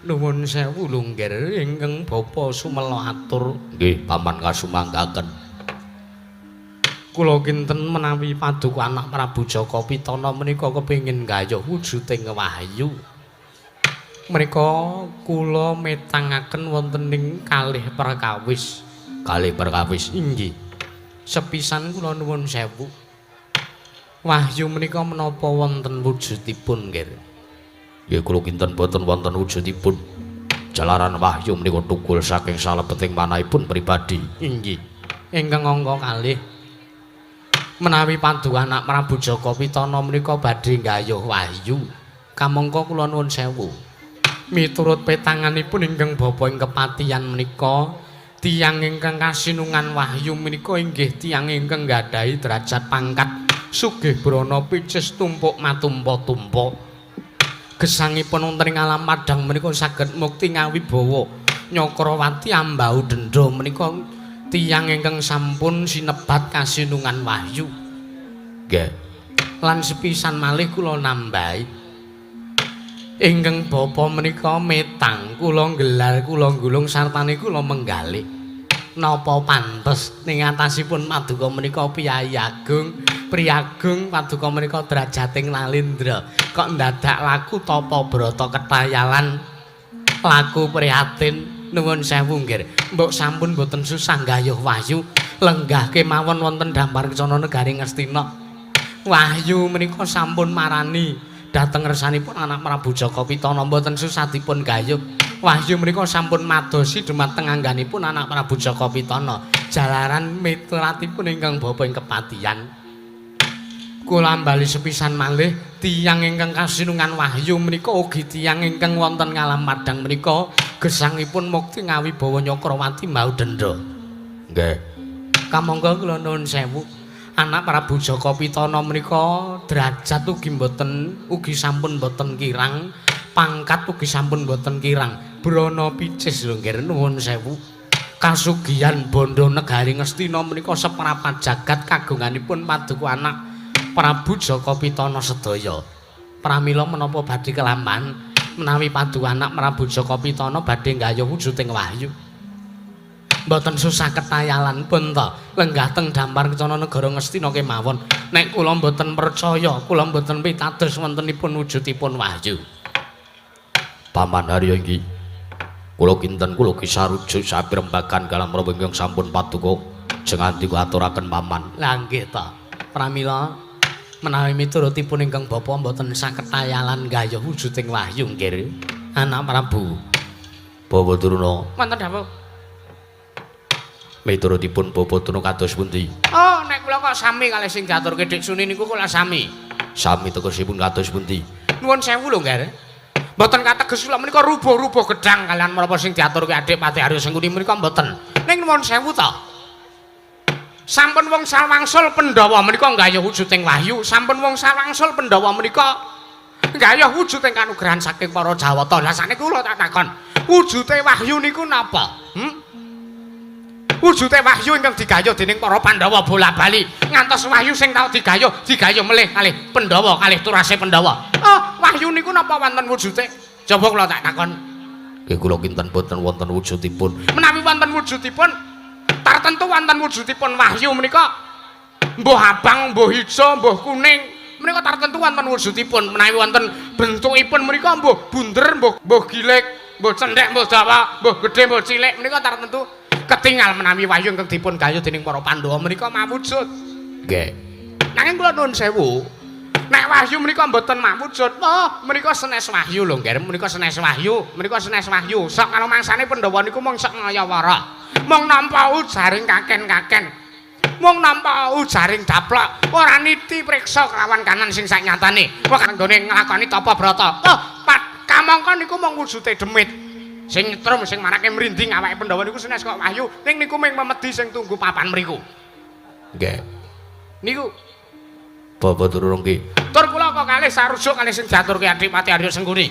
Nuwun sewu lho nggih ingkang bapa sumela atur. Nggih paman kasumanggaken. Kula kinten menawi paduka anak Prabu Jaka Pitana menika kepengin gayuh wujuding wahyu. Menika kula metangaken wonten ing kalih perkawis. Kalih perkawis inggih. Sepisan kula nuwun sewu. Wahyu menika menapa wonten wujudipun nggih? Nggih kula kinten boten wonten wujudipun. Jalaran wahyu menika tukul saking salebeting manahipun pribadi. Inggih. Ingkang angka kalih menawi paduka anak Prabu Jaka Pitana menika badhe nggayuh wahyu. Kamangka kula nuwun sewu. Miturut petanganipun ingkang bapa ing kepatihan menika tiyang ingkang kasinungan wahyu menika inggih tiyang ingkang nggadahi derajat pangkat sugih brana picis tumpuk matumpa-tumpa. Gesangipun wonten ing alam padhang menika saged mukti ngawibawa Nyakrawati ambau dendha menika tiyang ingkang sampun sinebat kasinungan wahyu. Nggih. Lan sepisan malih kula nambahi ingkang bapa menika metang kula nggelar kula nggulung sartane kula menggalih. Napa pantes ning atasipun paduka menika piyayi agung priyagung paduka menika derajating nalindra kok ndadak laku tapa brata ketayalan laku prihatin. Nuwun sewu nggih mbok sampun boten susah nggayuh wahyu lenggah kemawon wonten Dampar Kencana negari Ngastina. Wahyu menika sampun marani dhateng ngersanipun anak Prabu Jaka Pitana mboten susah dipun gayuh. Wahyu menika sampun madosi dumateng angganipun anak Prabu Jaka Pitana jalaran mituratipun ingkang bapa ing kepatihan. Kula ambali sepisan malih tiyang ingkang kasinungan wahyu menika ugi tiyang ingkang wonten ngalam padhang menika gesangipun mukti ngawibawa Nyakrawati mbau dendha. Nggih. Kamangka kula nuwun sewu anak Prabu Jaka Pitana menika derajat ugi mboten ugi sampun mboten kirang, pangkat ugi sampun mboten kirang. Brana picis lho nggih nuwun sewu. Kasugihan bondo negari Ngastina menika seprapat jagat kagunganipun paduka anak Prabu Jaka Pitana sedaya. Pramila menapa badhe kelampahan menawi paduka anak Prabu Jaka Pitana badhe nggayuh wujuding wahyu. Mboten susah ketayalan pun to lenggah teng Dampar Kencana negara Ngastina kemawon. Nek kula mboten percaya, kula mboten pitados wontenipun wujudipun wahyu. Paman Harya inggih. Kula kinten kula kisarujuk sapirembagan galang menapa ingkang sampun paduka jengandika aturaken paman. Lah nggih to. Pramila menawi miturutipun ingkang bapa mboten saketayalan nggayuh wujuding wahyu nggih. Anak Prabu Bawa Durna. Wonten dawuh. Miturutipun Bawa Durna kados pundi? Oh, nek kula kok sami kalih sing diaturke Dik Suni niku kula sami. Sami tegesipun kados pundi? Nuwun sewu lho nggih. Mboten kateges kula menika rubuh-rubuh gedhang kalian menapa sing diaturke Adik Patih Arya Sengkuni menika mboten. Ning nuwun sewu to. Sampun wong sawangsul Pandhawa menika nggayuh wujuding wahyu, sampun wong sawangsul Pandhawa menika nggayuh wujuding kanugrahan saking para Jawata. Lah sakniki kula tak takon, wujude wahyu niku napa? Wujude wahyu ingkang digayuh dening para Pandhawa bola-bali ngantos wahyu sing tau digayuh digayuh melih kalih Pandhawa kalih turase Pandhawa. Oh, wahyu niku napa wonten wujude? Coba kula tak takon. Nggih kula kinten boten wonten wujudipun. Menawi wonten wujudipun tartentu wonten wujudipun wahyu menika mbuh abang, mbuh ijo, mbuh kuning menika tartentu wonten wujudipun. Menawi wonten bentukipun menika mbuh bunder, mbuh gilik, mbuh cendhek, mbuh dawa, mbuh gedhe, mbuh cilik menika tartentu ketingal menawi wahyu ingkang dipun gayuh dening para Pandhawa menika mawujud. Nggih. Nanging kula nuwun sewu, nek wahyu menika mboten mawujud, oh menika senes wahyu lho nggih, menika senes wahyu, menika senes wahyu. Sok karo mangsane Pandhawa niku mung sok ngayawara. Mung nampa ujaring kaken-kaken. Mung nampa ujaring daplok, ora niti priksa kelawan kanan sing saknyatane. Wah kanggone nglakoni tapa brata. Oh, kamangka niku mung wujude demit. Sing nyetrum sing marake mrinding awake Pandhawa niku senes kok wahyu, ning niku mung memedi sing tunggu papan mriku. Nggih. Niku Bapak Durung nggih. Tur kula kok kalih sarujuk kalih sing diaturke Adipati Arya Sengkuni.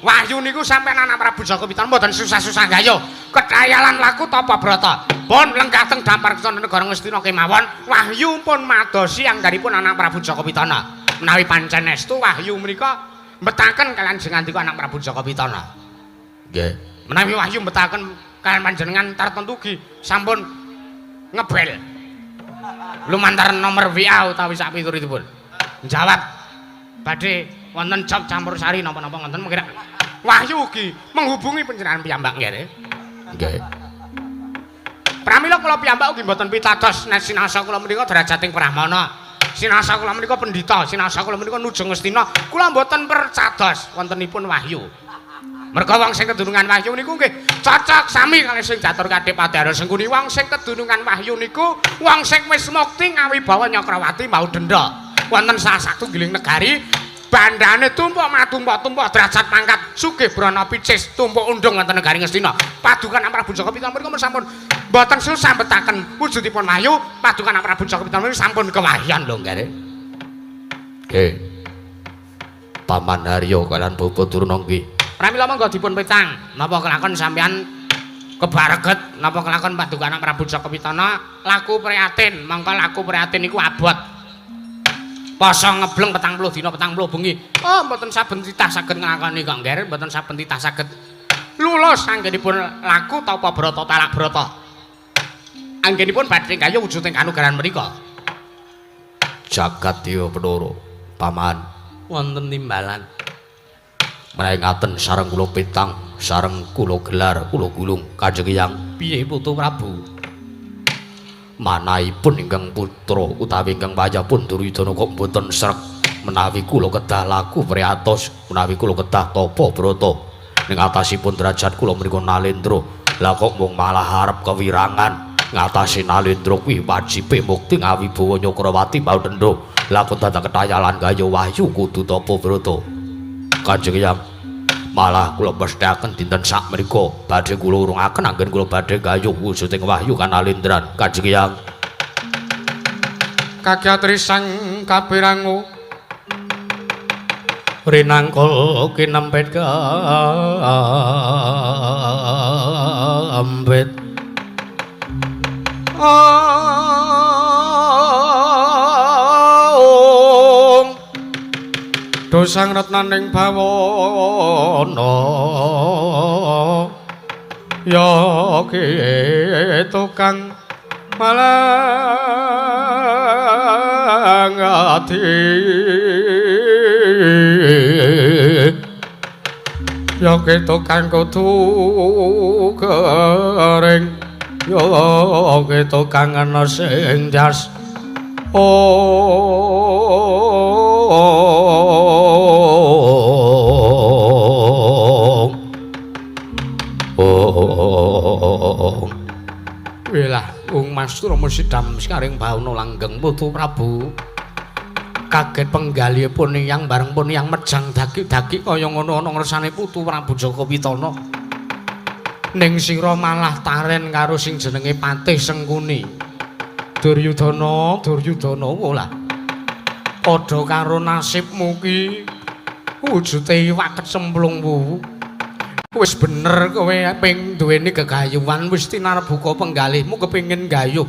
Wahyu niku sampeyan anak Prabu Jaka Pitana mboten susah-susah gayuh. Kethayalan laku tapa brata. Pun lenggah teng dampar kesana negara Ngastina kemawon, wahyu pun madosi anggaripun anak Prabu Jaka Pitana. Menawi pancen estu wahyu menika mbetaken kalian sing andika anak Prabu Jaka Pitana. Nggih. Menawi wahyu mbetaken kalian panjenengan tartentu ugi sampun ngebel. Lumantar nomor WA utawi sak pituritipun. Jawab badhe wonten job campur sari napa-napa ngoten mungkin wahyu ugi menghubungi panjenengan piyambak nggih. Nggih. Pramila kula piyambak ugi mboten pitados nek sinasa kula menika derajating brahmana. Sinasa kula menika pendhita, sinasa kula menika nuju Ngastina. Kula mboten percados wontenipun wahyu. Merga wong sing kedunungan wahyu niku nggih cocok sami kalih sing diatur Adipati Arya Sengkuni. Wong sing kedunungan wahyu niku wong sing wis mukti ngawibawa Nyakrawati mau denda. Wonten salah satunggiling negari bandane tumpuk matumpuk-tumpuk derajat pangkat sugih brana picis tumpuk undung wonten negari Ngastina. Padukan Prabu Jaka Pitana menika sampun mboten susah mbetaken wujudipun wahyu. Padukan Prabu Jaka Pitana menika sampun kewahyan lho nggih. Nggih. Paman Haryo kalian Bapak Durna nggih. Pramila monggo dipun petang napa kelakon sampeyan kebareget napa kelakon paduka Prabu Jaka Pitana laku prihatin mongko laku prihatin niku abot. Poso ngebleng 40 dina 40 bengi. Oh mboten saben titah saged nglakoni kok nggih, mboten saben titah saged lulus anggenipun laku tapa brata talak brata. Anggenipun badhe gayuh wujuding kanugrahan menika. Jagat Dewa Bathara Paman wonten timbalan. Menawi ngaten sareng kula petang, sareng kula gelar, kula gulung Kanjeng Hyang. Piye Putu Prabu? Manahipun ingkang putra utawi ingkang wayahpun Duryudana kok mboten sreg menawi kula kedah laku priatos, menawi kula kedah tapa brata. Ning atasipun derajat kula menika Nalendra. Lah kok mung malah arep kewirangan ngatasi Nalendra kuwi wajibe mukti ngawibawa Nyakrawati mau denda. Lah kok dadak ketayalan gayuh wahyu kudu tapa brata. Kanjeng Hyang malah kula pesthekaken dinten sakmenika badhe kula urungaken anggen kula badhe gayuh wujuding wahyu kanalendran Kanjeng Hyang. Kagyatri sang kapirangu rinangkul kinempet kambit dosang retnaning bawana ya ki tukang malang ati ya ki tukang kudu kering ya ki tukang ana sing jas Oh. Wilah, Ung Mas Rama Sidam sekaring bawana langgeng Putu Prabu. Kaget penggalihipun yang bareng pun yang mejang dagik-dagik kaya ngono ana ngersane Putu Prabu Jaka Pitana. Ning sira malah taren karo sing jenenge Patih Sengkuni. Duryudana, Duryudana lah. Padha karo nasibmu ki wujude iwak kecemplung wuwu. Wis bener kowe ping duweni gegayuhan wis tinarbuka penggalihmu kepengin gayuh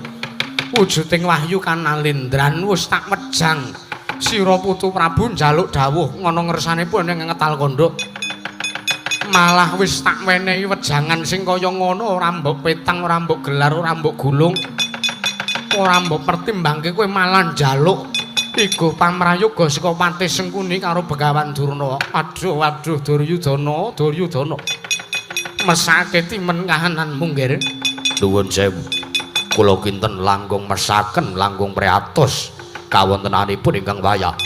wujuding wahyu kanalendran wis tak mejang sira Putu Prabu njaluk dawuh ngono ngersane pun ing ngetal kondok. Malah wis tak wenehi wejangan sing kaya ngono ora mbok petang, ora mbok gelar, ora mbok gulung. Ora mbok pertimbangke kowe malah njaluk igo pamrayoga saka Patih Sengkuni karo Begawan Durna. Aduh aduh Duryudana, Duryudana. Mesake timen kahananmu, Nggir. Nuwun sewu. Kula kinten langkung mesaken, langkung priatos kawontenanipun ingkang wayah.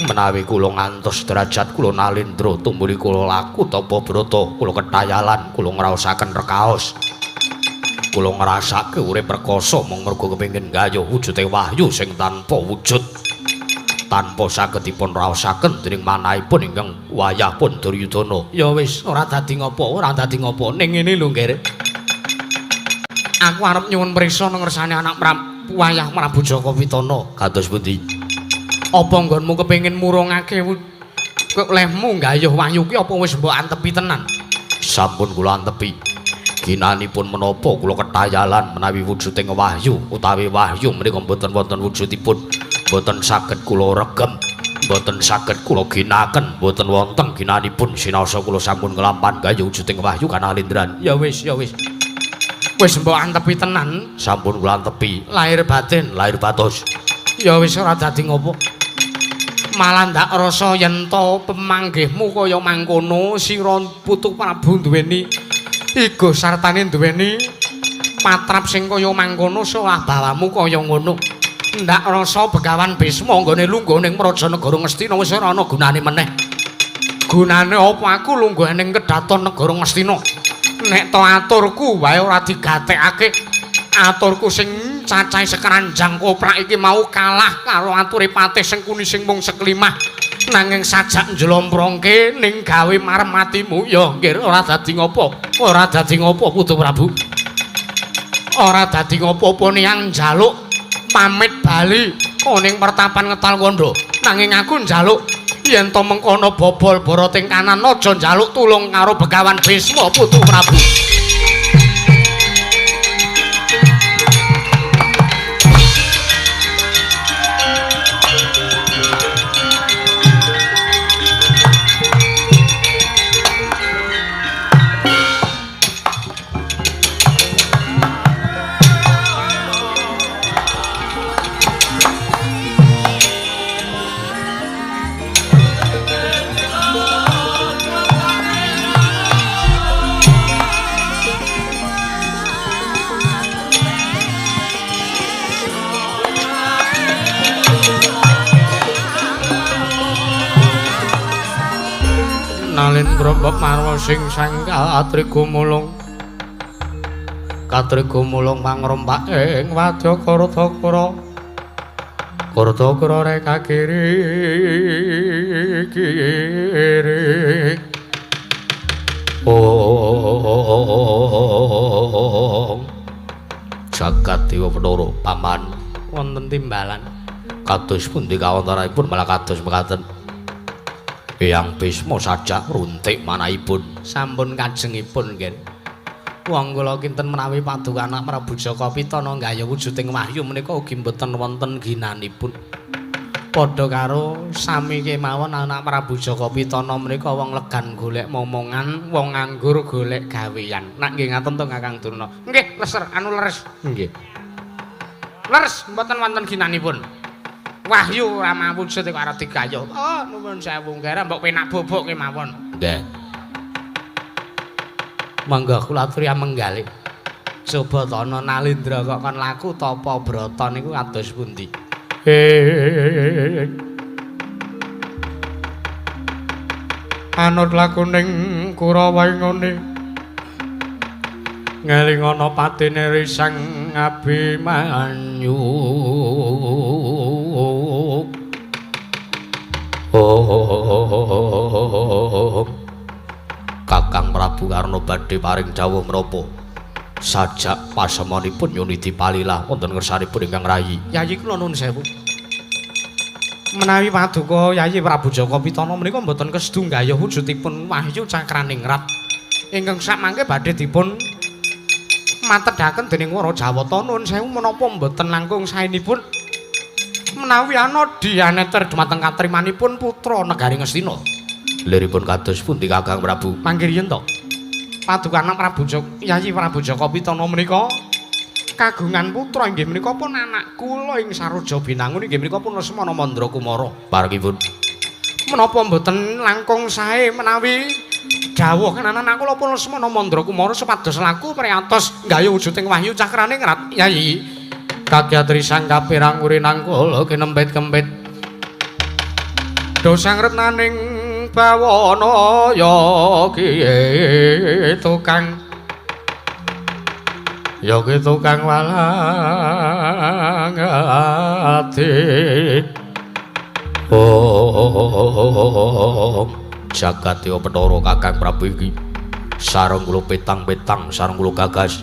Menawi kula ngantos derajat kula nalindra tumuli kula laku tapa brata, kula ketayalan, kula ngraosaken rekaos. Kula ngrasake urip rekoso mung merga kepengin gayuh wujude wahyu sing tanpa wujud. Tanpa saged dipun raosaken dening manahipun ingkang wayah pun Duryudana. Ya wis, ora dadi ngopo, ora dadi ngopo. Ning ngene lho, Nggir. Aku arep nyuwun priksa nang ngersane anak wayah Prabu Jaka Pitana. Kados pundi? Apa nggonmu kepengin murungake lehmu gayuh wahyu ki apa wis mbok antepi tenan? Sampun kula antepi. Ginanipun menapa kula ketayalan menawi wujuding wahyu utawi wahyu menika mboten wonten wujudipun. Mboten saged kula regem, mboten saged kula ginaken, mboten wonten ginanipun sinaosa kula sampun nglampahan gayuh wujuding wahyu kanalindran. Ya wis, ya wis. Wis mbok antepi tenan? Sampun kula antepi. Lahir batin, lahir batos. Ya wis ora dadi ngopo. Malah ndak rasa yen to pemanggihmu kaya mangkono sira putu Prabu duweni igo sartane duweni patrap sing kaya mangkono solah bawamu kaya ngono. Ndak rasa Begawan Bisma nggone lungguh ning Praja Negara Ngastina wis ora ana gunane meneh. Gunane apa aku lungguh ning kedaton Negara Ngastina? Nek to aturku wae ora digatekake. Aturku sing cacahe sekeranjang koprak iki mau kalah karo ature Patih Sengkuni sing mung seklimah. Nanging sajak njlomprongke ning gawe marem atimu. Ya nggih, ora dadi ngopo. Ora dadi ngopo Putu Prabu. Ora dadi ngopo-opo niyang njaluk pamit bali ning pertapan Ngetal Kandha. Nanging aku njaluk yen to mengkono bobol boroting kanan aja njaluk tulung karo Begawan Bisma Putu Prabu. Nalindra mbok marwa sing sang katrigumulung katrigumulung mangrompak ing wadya Karatakara Karatakara reka kiri kiri. Oh jagat dewa Bathara paman wonten timbalan kados pundi kawontenanipun malah kados mekaten. Eyang Bisma sajak runtik manahipun. Sampun kajengipun, nggih. Wong kula kinten menawi paduka anak Prabu Jaka Pitana nggayuh wujuding wahyu menika ugi mboten wonten ginanipun. Padha karo sami kemawon anak Prabu Jaka Pitana menika wong legan golek momongan, wong nganggur golek gawean. Nak nggih ngaten to Kakang Durna? Nggih, leser anu leres. Nggih. Leres mboten wonten ginanipun. Wahyu ora mawujud kok arep digayuh. Oh, nuwun sewu nggih, mbok penak bobok kemawon. Nggih. Monggo kula aturi menggalih. Coba tono Nalindra kok kon laku tapa brata niku kados pundi? Anut lakuning Kurawa ngene. Ngelingono patine Risang Abimanyu. Oh, Kakang Prabu Karna badhe paring dawuh menapa? Sajak pasemonipun nyuniti palilah wonten ngersanipun ingkang rayi. Yayi kula nuwun sewu. Menawi paduka Yayi Prabu Jaka Pitana menika mboten kesedu nggayuh wujudipun wahyu cakraningrat ingkang sakmangke badhe dipun matedhaken dening Wara Jawata. Nuwun sewu menapa mboten langkung saenipun menawi ana dianeter dumateng katrimanipun putra negari Ngastina. Liripun kados pundi Kakang Prabu? Mangke riyen to. Paduka anak Prabu Jaka, Yayi Prabu Jaka Pitana menika kagungan putra inggih menika pun anak kula ing Saroja Binangun inggih menika pun Lesmana Mandra Kumara. Parengipun menapa mboten langkung sae menawi dawuh anak kula pun Lesmana Mandra Kumara supados laku priyatos nggayuh wujuding wahyu cakrane ngrat Yayi. Kagyatri sang kapirang urinang kula kinempit-kempit dosang retnaning bawana ya kiye tukang ya ki tukang walang ati. Oh, jagat ya Bathara Kakang Prabu iki sareng kula petang-petang sareng kula gagas.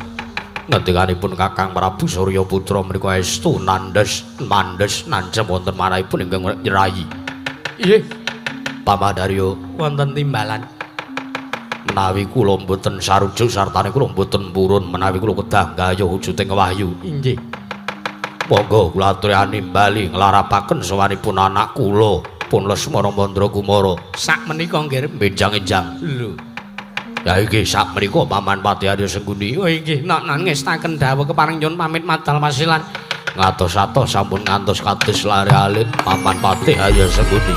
Ngendikanipun Kakang Prabu Surya Putra menika estu nandhes mandhes nancep wonten manahipun ingkang nyerahi. Nggih. Pamandarya wonten timbalan. Menawi kula mboten sarujuk sartane kula mboten purun menawi kula kedah gayuh wujuding wahyu. Inggih. Monggo kula aturani bali nglarapaken sowanipun anak kula pun Lesmana Mandra Kumara. Sak menika nggih benjang-enjang. Lho. Ya iki sak menika Paman Patih Arya Sengkuni. Oh inggih, nak ngestaken dawuh kepareng nyuwun pamit madal wasilan. Ngatos-atos sampun ngantos kados lare alit Paman Patih Arya Sengkuni.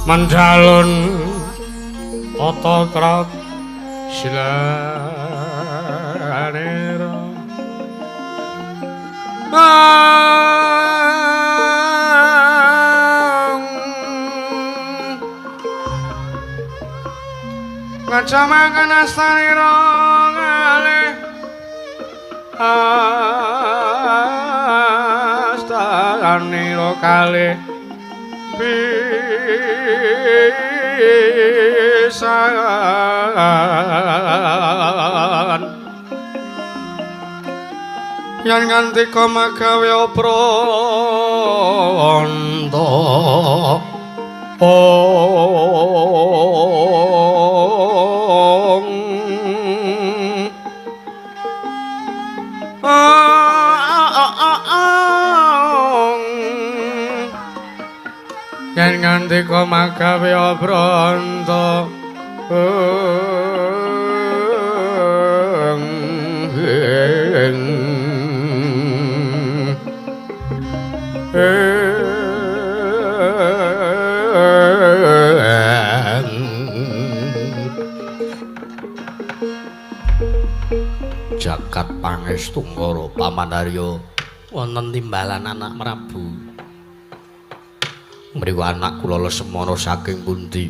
Mandalun tata trat silanira ngajamaken astanira ngalih astanira kalih pisan yen ngantika magawe pranta ong yen ngantika magawe pranta Jagat pangestu ngara Paman Arya wonten timbalan anak Prabu. Mriku anak kula Lesmana saking pundi?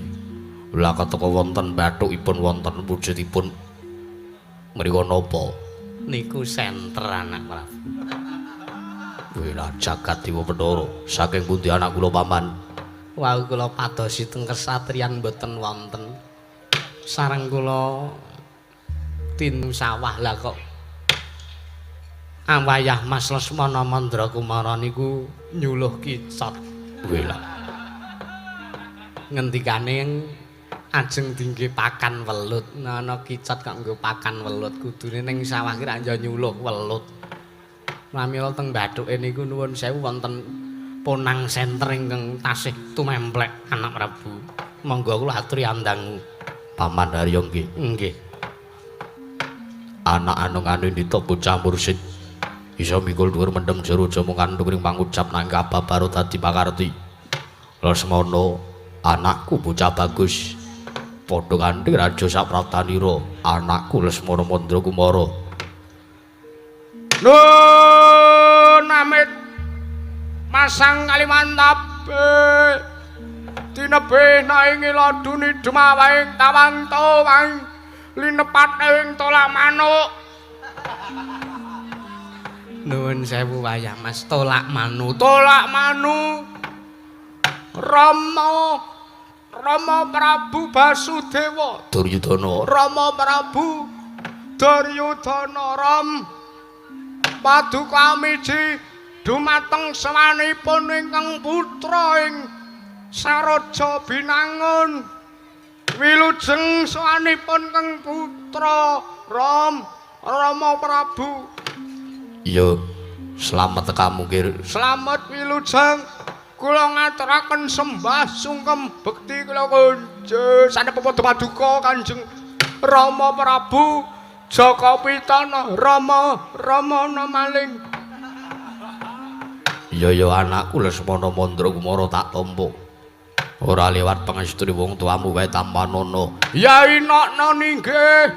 Lah keteka wonten bathukipun wonten wujudipun Mriko napa? Niku senter anak Prabu. Wela jagat Dewa Bathara. Saking pundi anak kula paman? Wau kula padosi teng kesatriyan mboten wonten. Sareng kula tinu sawah lah kok awayah Mas Lesmana Mandra Kumara niku nyuluh kicot. Wela. Ngendikane ajeng dingge pakan welut. Ana kicot kok nggo pakan welut, kudune ning sawah ki ra nyuluh welut. Pramila teng bathuke niku nuwun sewu wonten ponang senter ingkang tasih tumemplek anak Prabu. Monggo kula aturi andangu. Paman Haryo nggih. Nggih. Anak anung anindita bocah mursid. Isa mikul dhuwur mendem jero aja mung kandhung ring pangucap nang kababaro dadi pakarti. Lesmana anakku bocah bagus. Padha kanthi raja sapraptanira, anakku Lesmana Mandra Kumara. Nun amit masang kalimantabe tinebih naing laduni dumawaing tawang tawang linepat ing tolak manuk. Nuwun sewu wayah Mas, tolak manu, tolak manu. Rama Rama Prabu Basudewa Duryudana. Rama Prabu Duryudana Ram paduka miji dumateng sawanipun ingkang putra ing Saraja Binangun. Wilujeng sawanipun ingkang putra Ram Rama Prabu. Iya, slamet tekamu Kir. Slamet wilujeng. Kula ngaturaken sembah sungkem bekti kula kunjung sanep padha paduka Kanjeng Rama Prabu Jaka Pitana Rama Ramana maling. Iya ya anakku Lesmana Mandra Kumara tak tampa. Ora liwat pangestune wong tuamu wae tampanana. Ya inokno ninggih.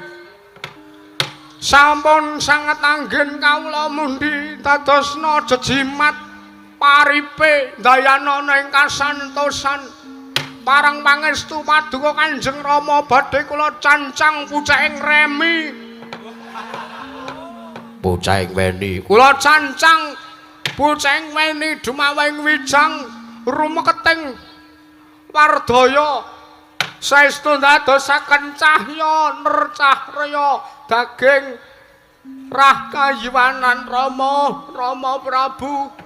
Sampun sanget anggen kawula mundi dadosna jejimat paripe ndayanana ing kasantosan. Parang pangestu paduka Kanjeng Rama badhe kula cancang pucahing remi. Bocah ing weni. Kula cancang pucahing weni dumawing wijang rumeketing wardaya. Saestu ndadosaken cahya nercahrya daging rah kayiwanan Rama Rama Prabu.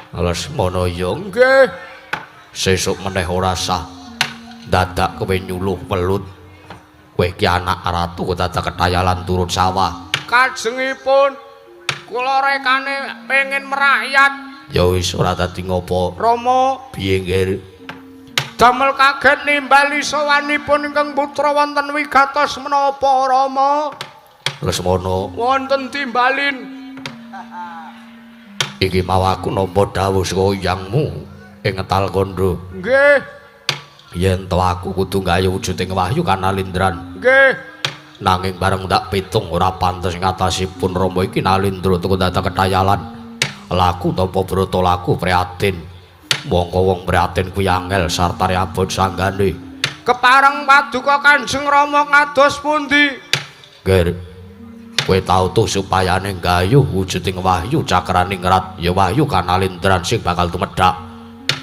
Lesmana ya nggih. Sesuk meneh ora sah dadak kowe nyuluh welut. Kowe iki anak ratu kok dadak ketayalan turun sawah. Kajengipun kula rekane pengin merakyat. Ya wis ora dadi ngopo. Rama piye nggih? Damel kaget nimbali sowanipun ingkang putra wonten wigatos menapa Rama? Lesmana wonten timbalin. Iki mau aku nampa dawuh saka yangmu ing Ngetal Kandha. Nggih. Yen to aku kudu gayuh wujuding wahyu kanalindran. Nggih. Nanging bareng tak pitung ora pantes ngatasipun Rama iki nalindra tuku dadak ketayalan. Laku tapa brata laku prihatin. Mongko wong prihatin kuwi angel sartane abot sanggane. Kepareng paduka Kanjeng Rama kados pundi? Nggih. Kowe tau tuh supayane gayuh wujuding wahyu cakraning rat ya wahyu kanalindran sing bakal tumedhak.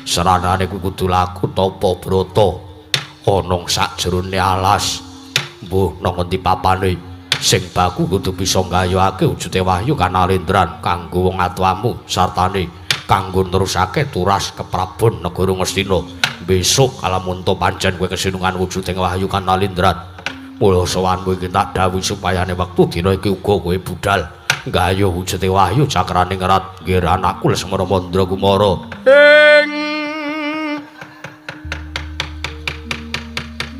Seranane kuwi kudu laku tapa brata ana sakjerone alas. Mbuh nang ngendi papane sing baku kudu bisa nggayuhake wujude wahyu kanalindran kanggo wong atuamu sartane kanggo nerusake turas keprabon negara Ngastina. Besok kalamun to pancen kowe kesinungan wujuding wahyu kanalindran. Mula sowanmu iki tak dawuhi supayane wektu dina iki uga kowe budal nggayuh wujude wahyu cakraning rat. Nggih anakku Lesmana Mandra Kumara. Ing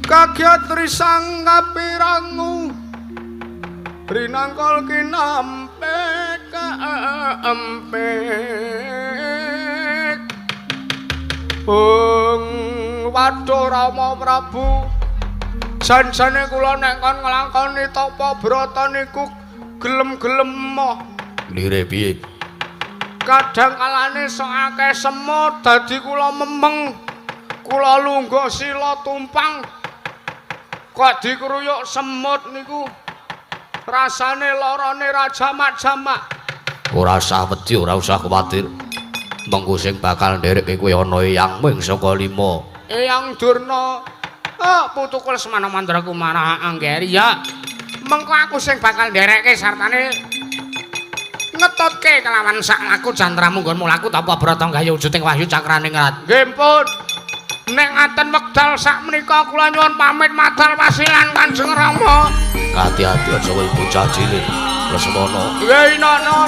kagiat risang kapirangu rinangkol kinampe kaempek. Bung waduh Rama Prabu, jan-jane kula nek kon nglakoni tapa brata niku gelem-gelem moh. Lire piye? Kadang kalane sok akeh semut dadi kula memeng. Kula lungguh sila tumpang. Kok dikruyuk semut niku. Rasane larane ra jamak-jamak. Ora usah wedi, ora usah kuwatir. Mengko sing bakal nderekke kowe ana eyangmu ing saka lima. Eyang Durna. Oh, putuku Lesmana Mandra Kumara angger ya. Mengko aku sing bakal nderekke sartane ngetutke kelawan sak laku jantramu nggonmu laku tapa brata gawe wujuding wahyu cakraning rat. Nggih pun. Nek ngaten wekdal sak menika kula nyuwun pamit madal wasilan Kanjeng Rama. Ati-ati aja kowe bocah cilik Lesmana. Nggih nono.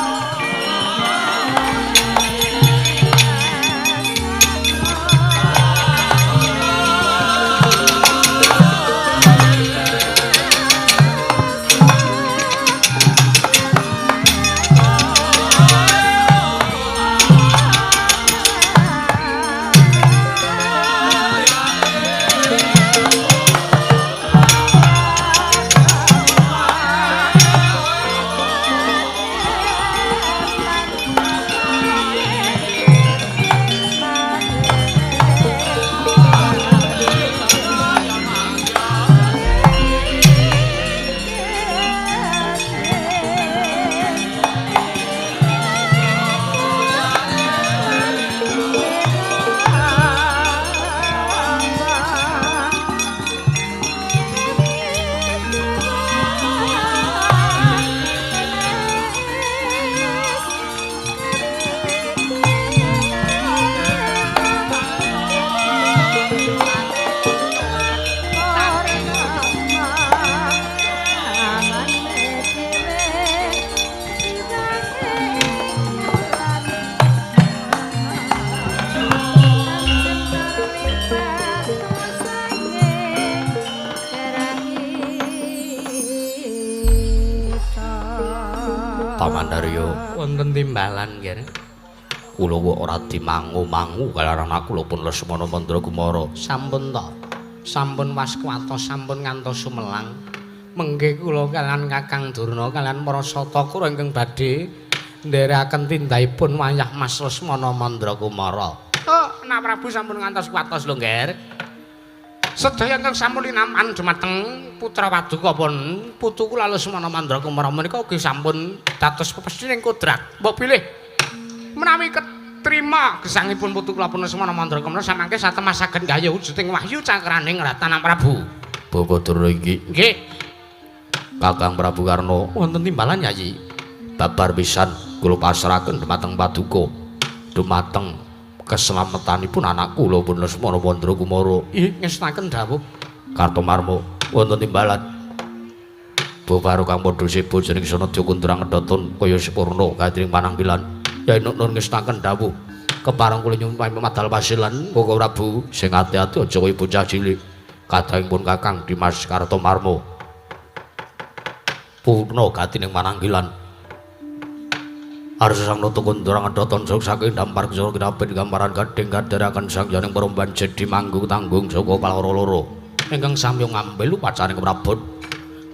Pamandarya wonten timbalan nggih. Kula kok ora dimangu-mangu kalaran anak kula pun Lesmana Mandra Kumara. Sampun to. Sampun waskuwatos, sampun ngantos sumelang. Mengke kula kalian Kakang Durna kalian para satakura ingkang badhe nderekaken tindakipun wayah Mas Lesmana Mandra Kumara. Oh, Nak Prabu sampun ngantos kuwatos lho, Ngger. Sedaya ingkang sampun linampan dumateng putra paduka pun putu kula Lesmana Mandra Kumara menika ugi sampun dados pepesthing kodrat. Mbok bilih menawi ketrima gesangipun putu kula pun Lesmana Mandra Kumara samangke satemah saged gayuh wujuding wahyu cakraning Ratan Prabu. Bapak Durna iki. Nggih. Kakang Prabu Karna wonten timbalan Yayi. Babar pisan kula pasrahaken dumateng paduka. Dumateng keselamatanipun anak kula pun Lesmana Mandra Kumara. Ih, ngestaken dawuh Kartomarma wonten timbalan. Bapak kang padha sebo jeneng Sanadya Kundrang Kedhaton kaya sepurna gayatring pananggilan. Yai Nur ngestaken dawuh kepareng kula nyuwun madal pasilan Bapak Prabu sing ati-ati aja kaya bocah cilik. Kadangipun Kakang Dimas Kartomarma. Purna gatining pananggilan. Arsa sang nata Kundrang Kedhaton saking dampar ksara kinapit gambaran gading kadheraken sang janing peromban jedi manggung tanggung saka paloro loro ingkang samya ngambil upacaring prabot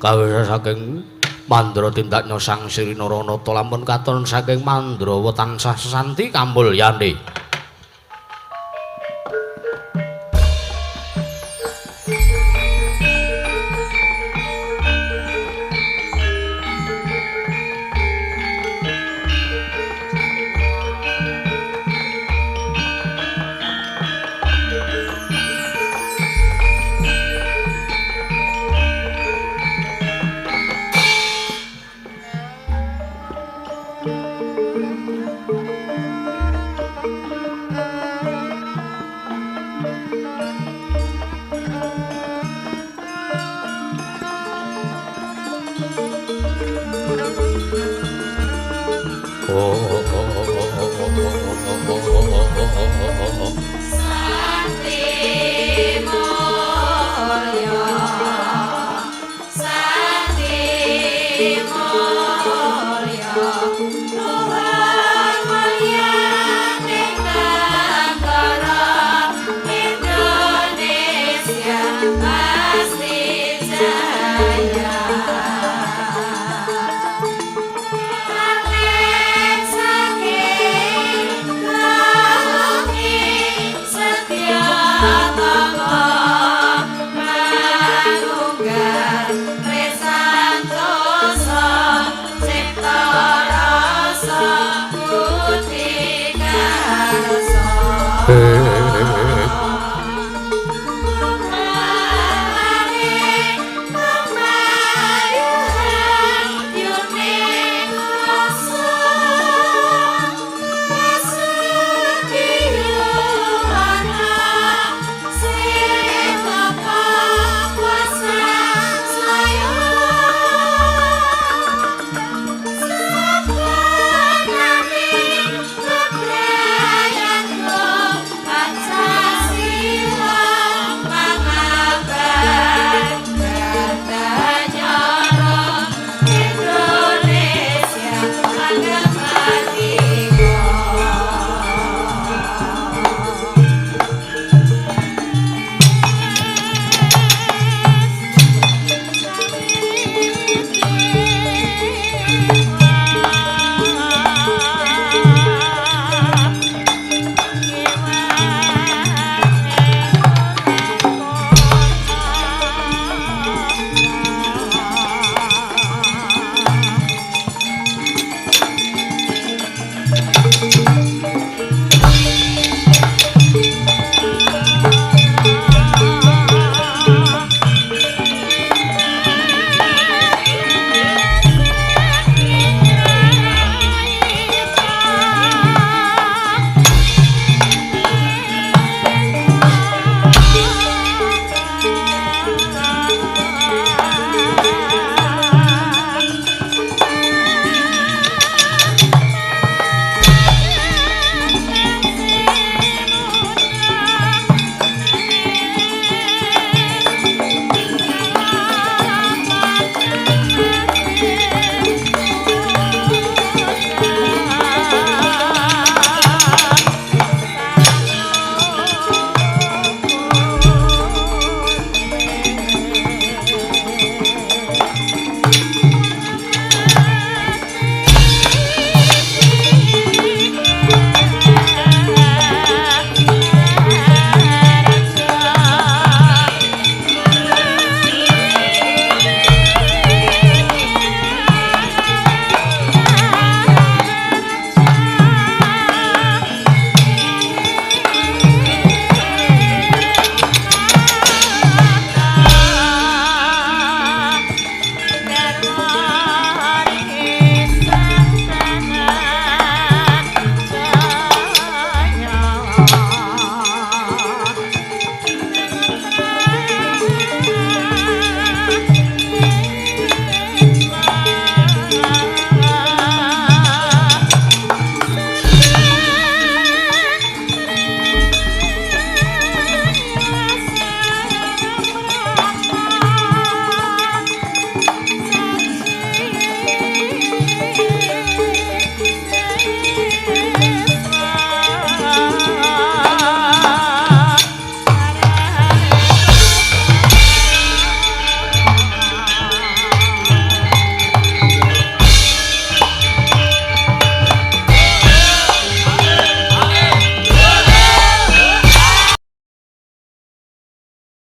kawisa saking mandra tindaknya sang Sri Naranata lamun katon saking Mandrawa tansah sesanti kamulyane. Thank you. Eh.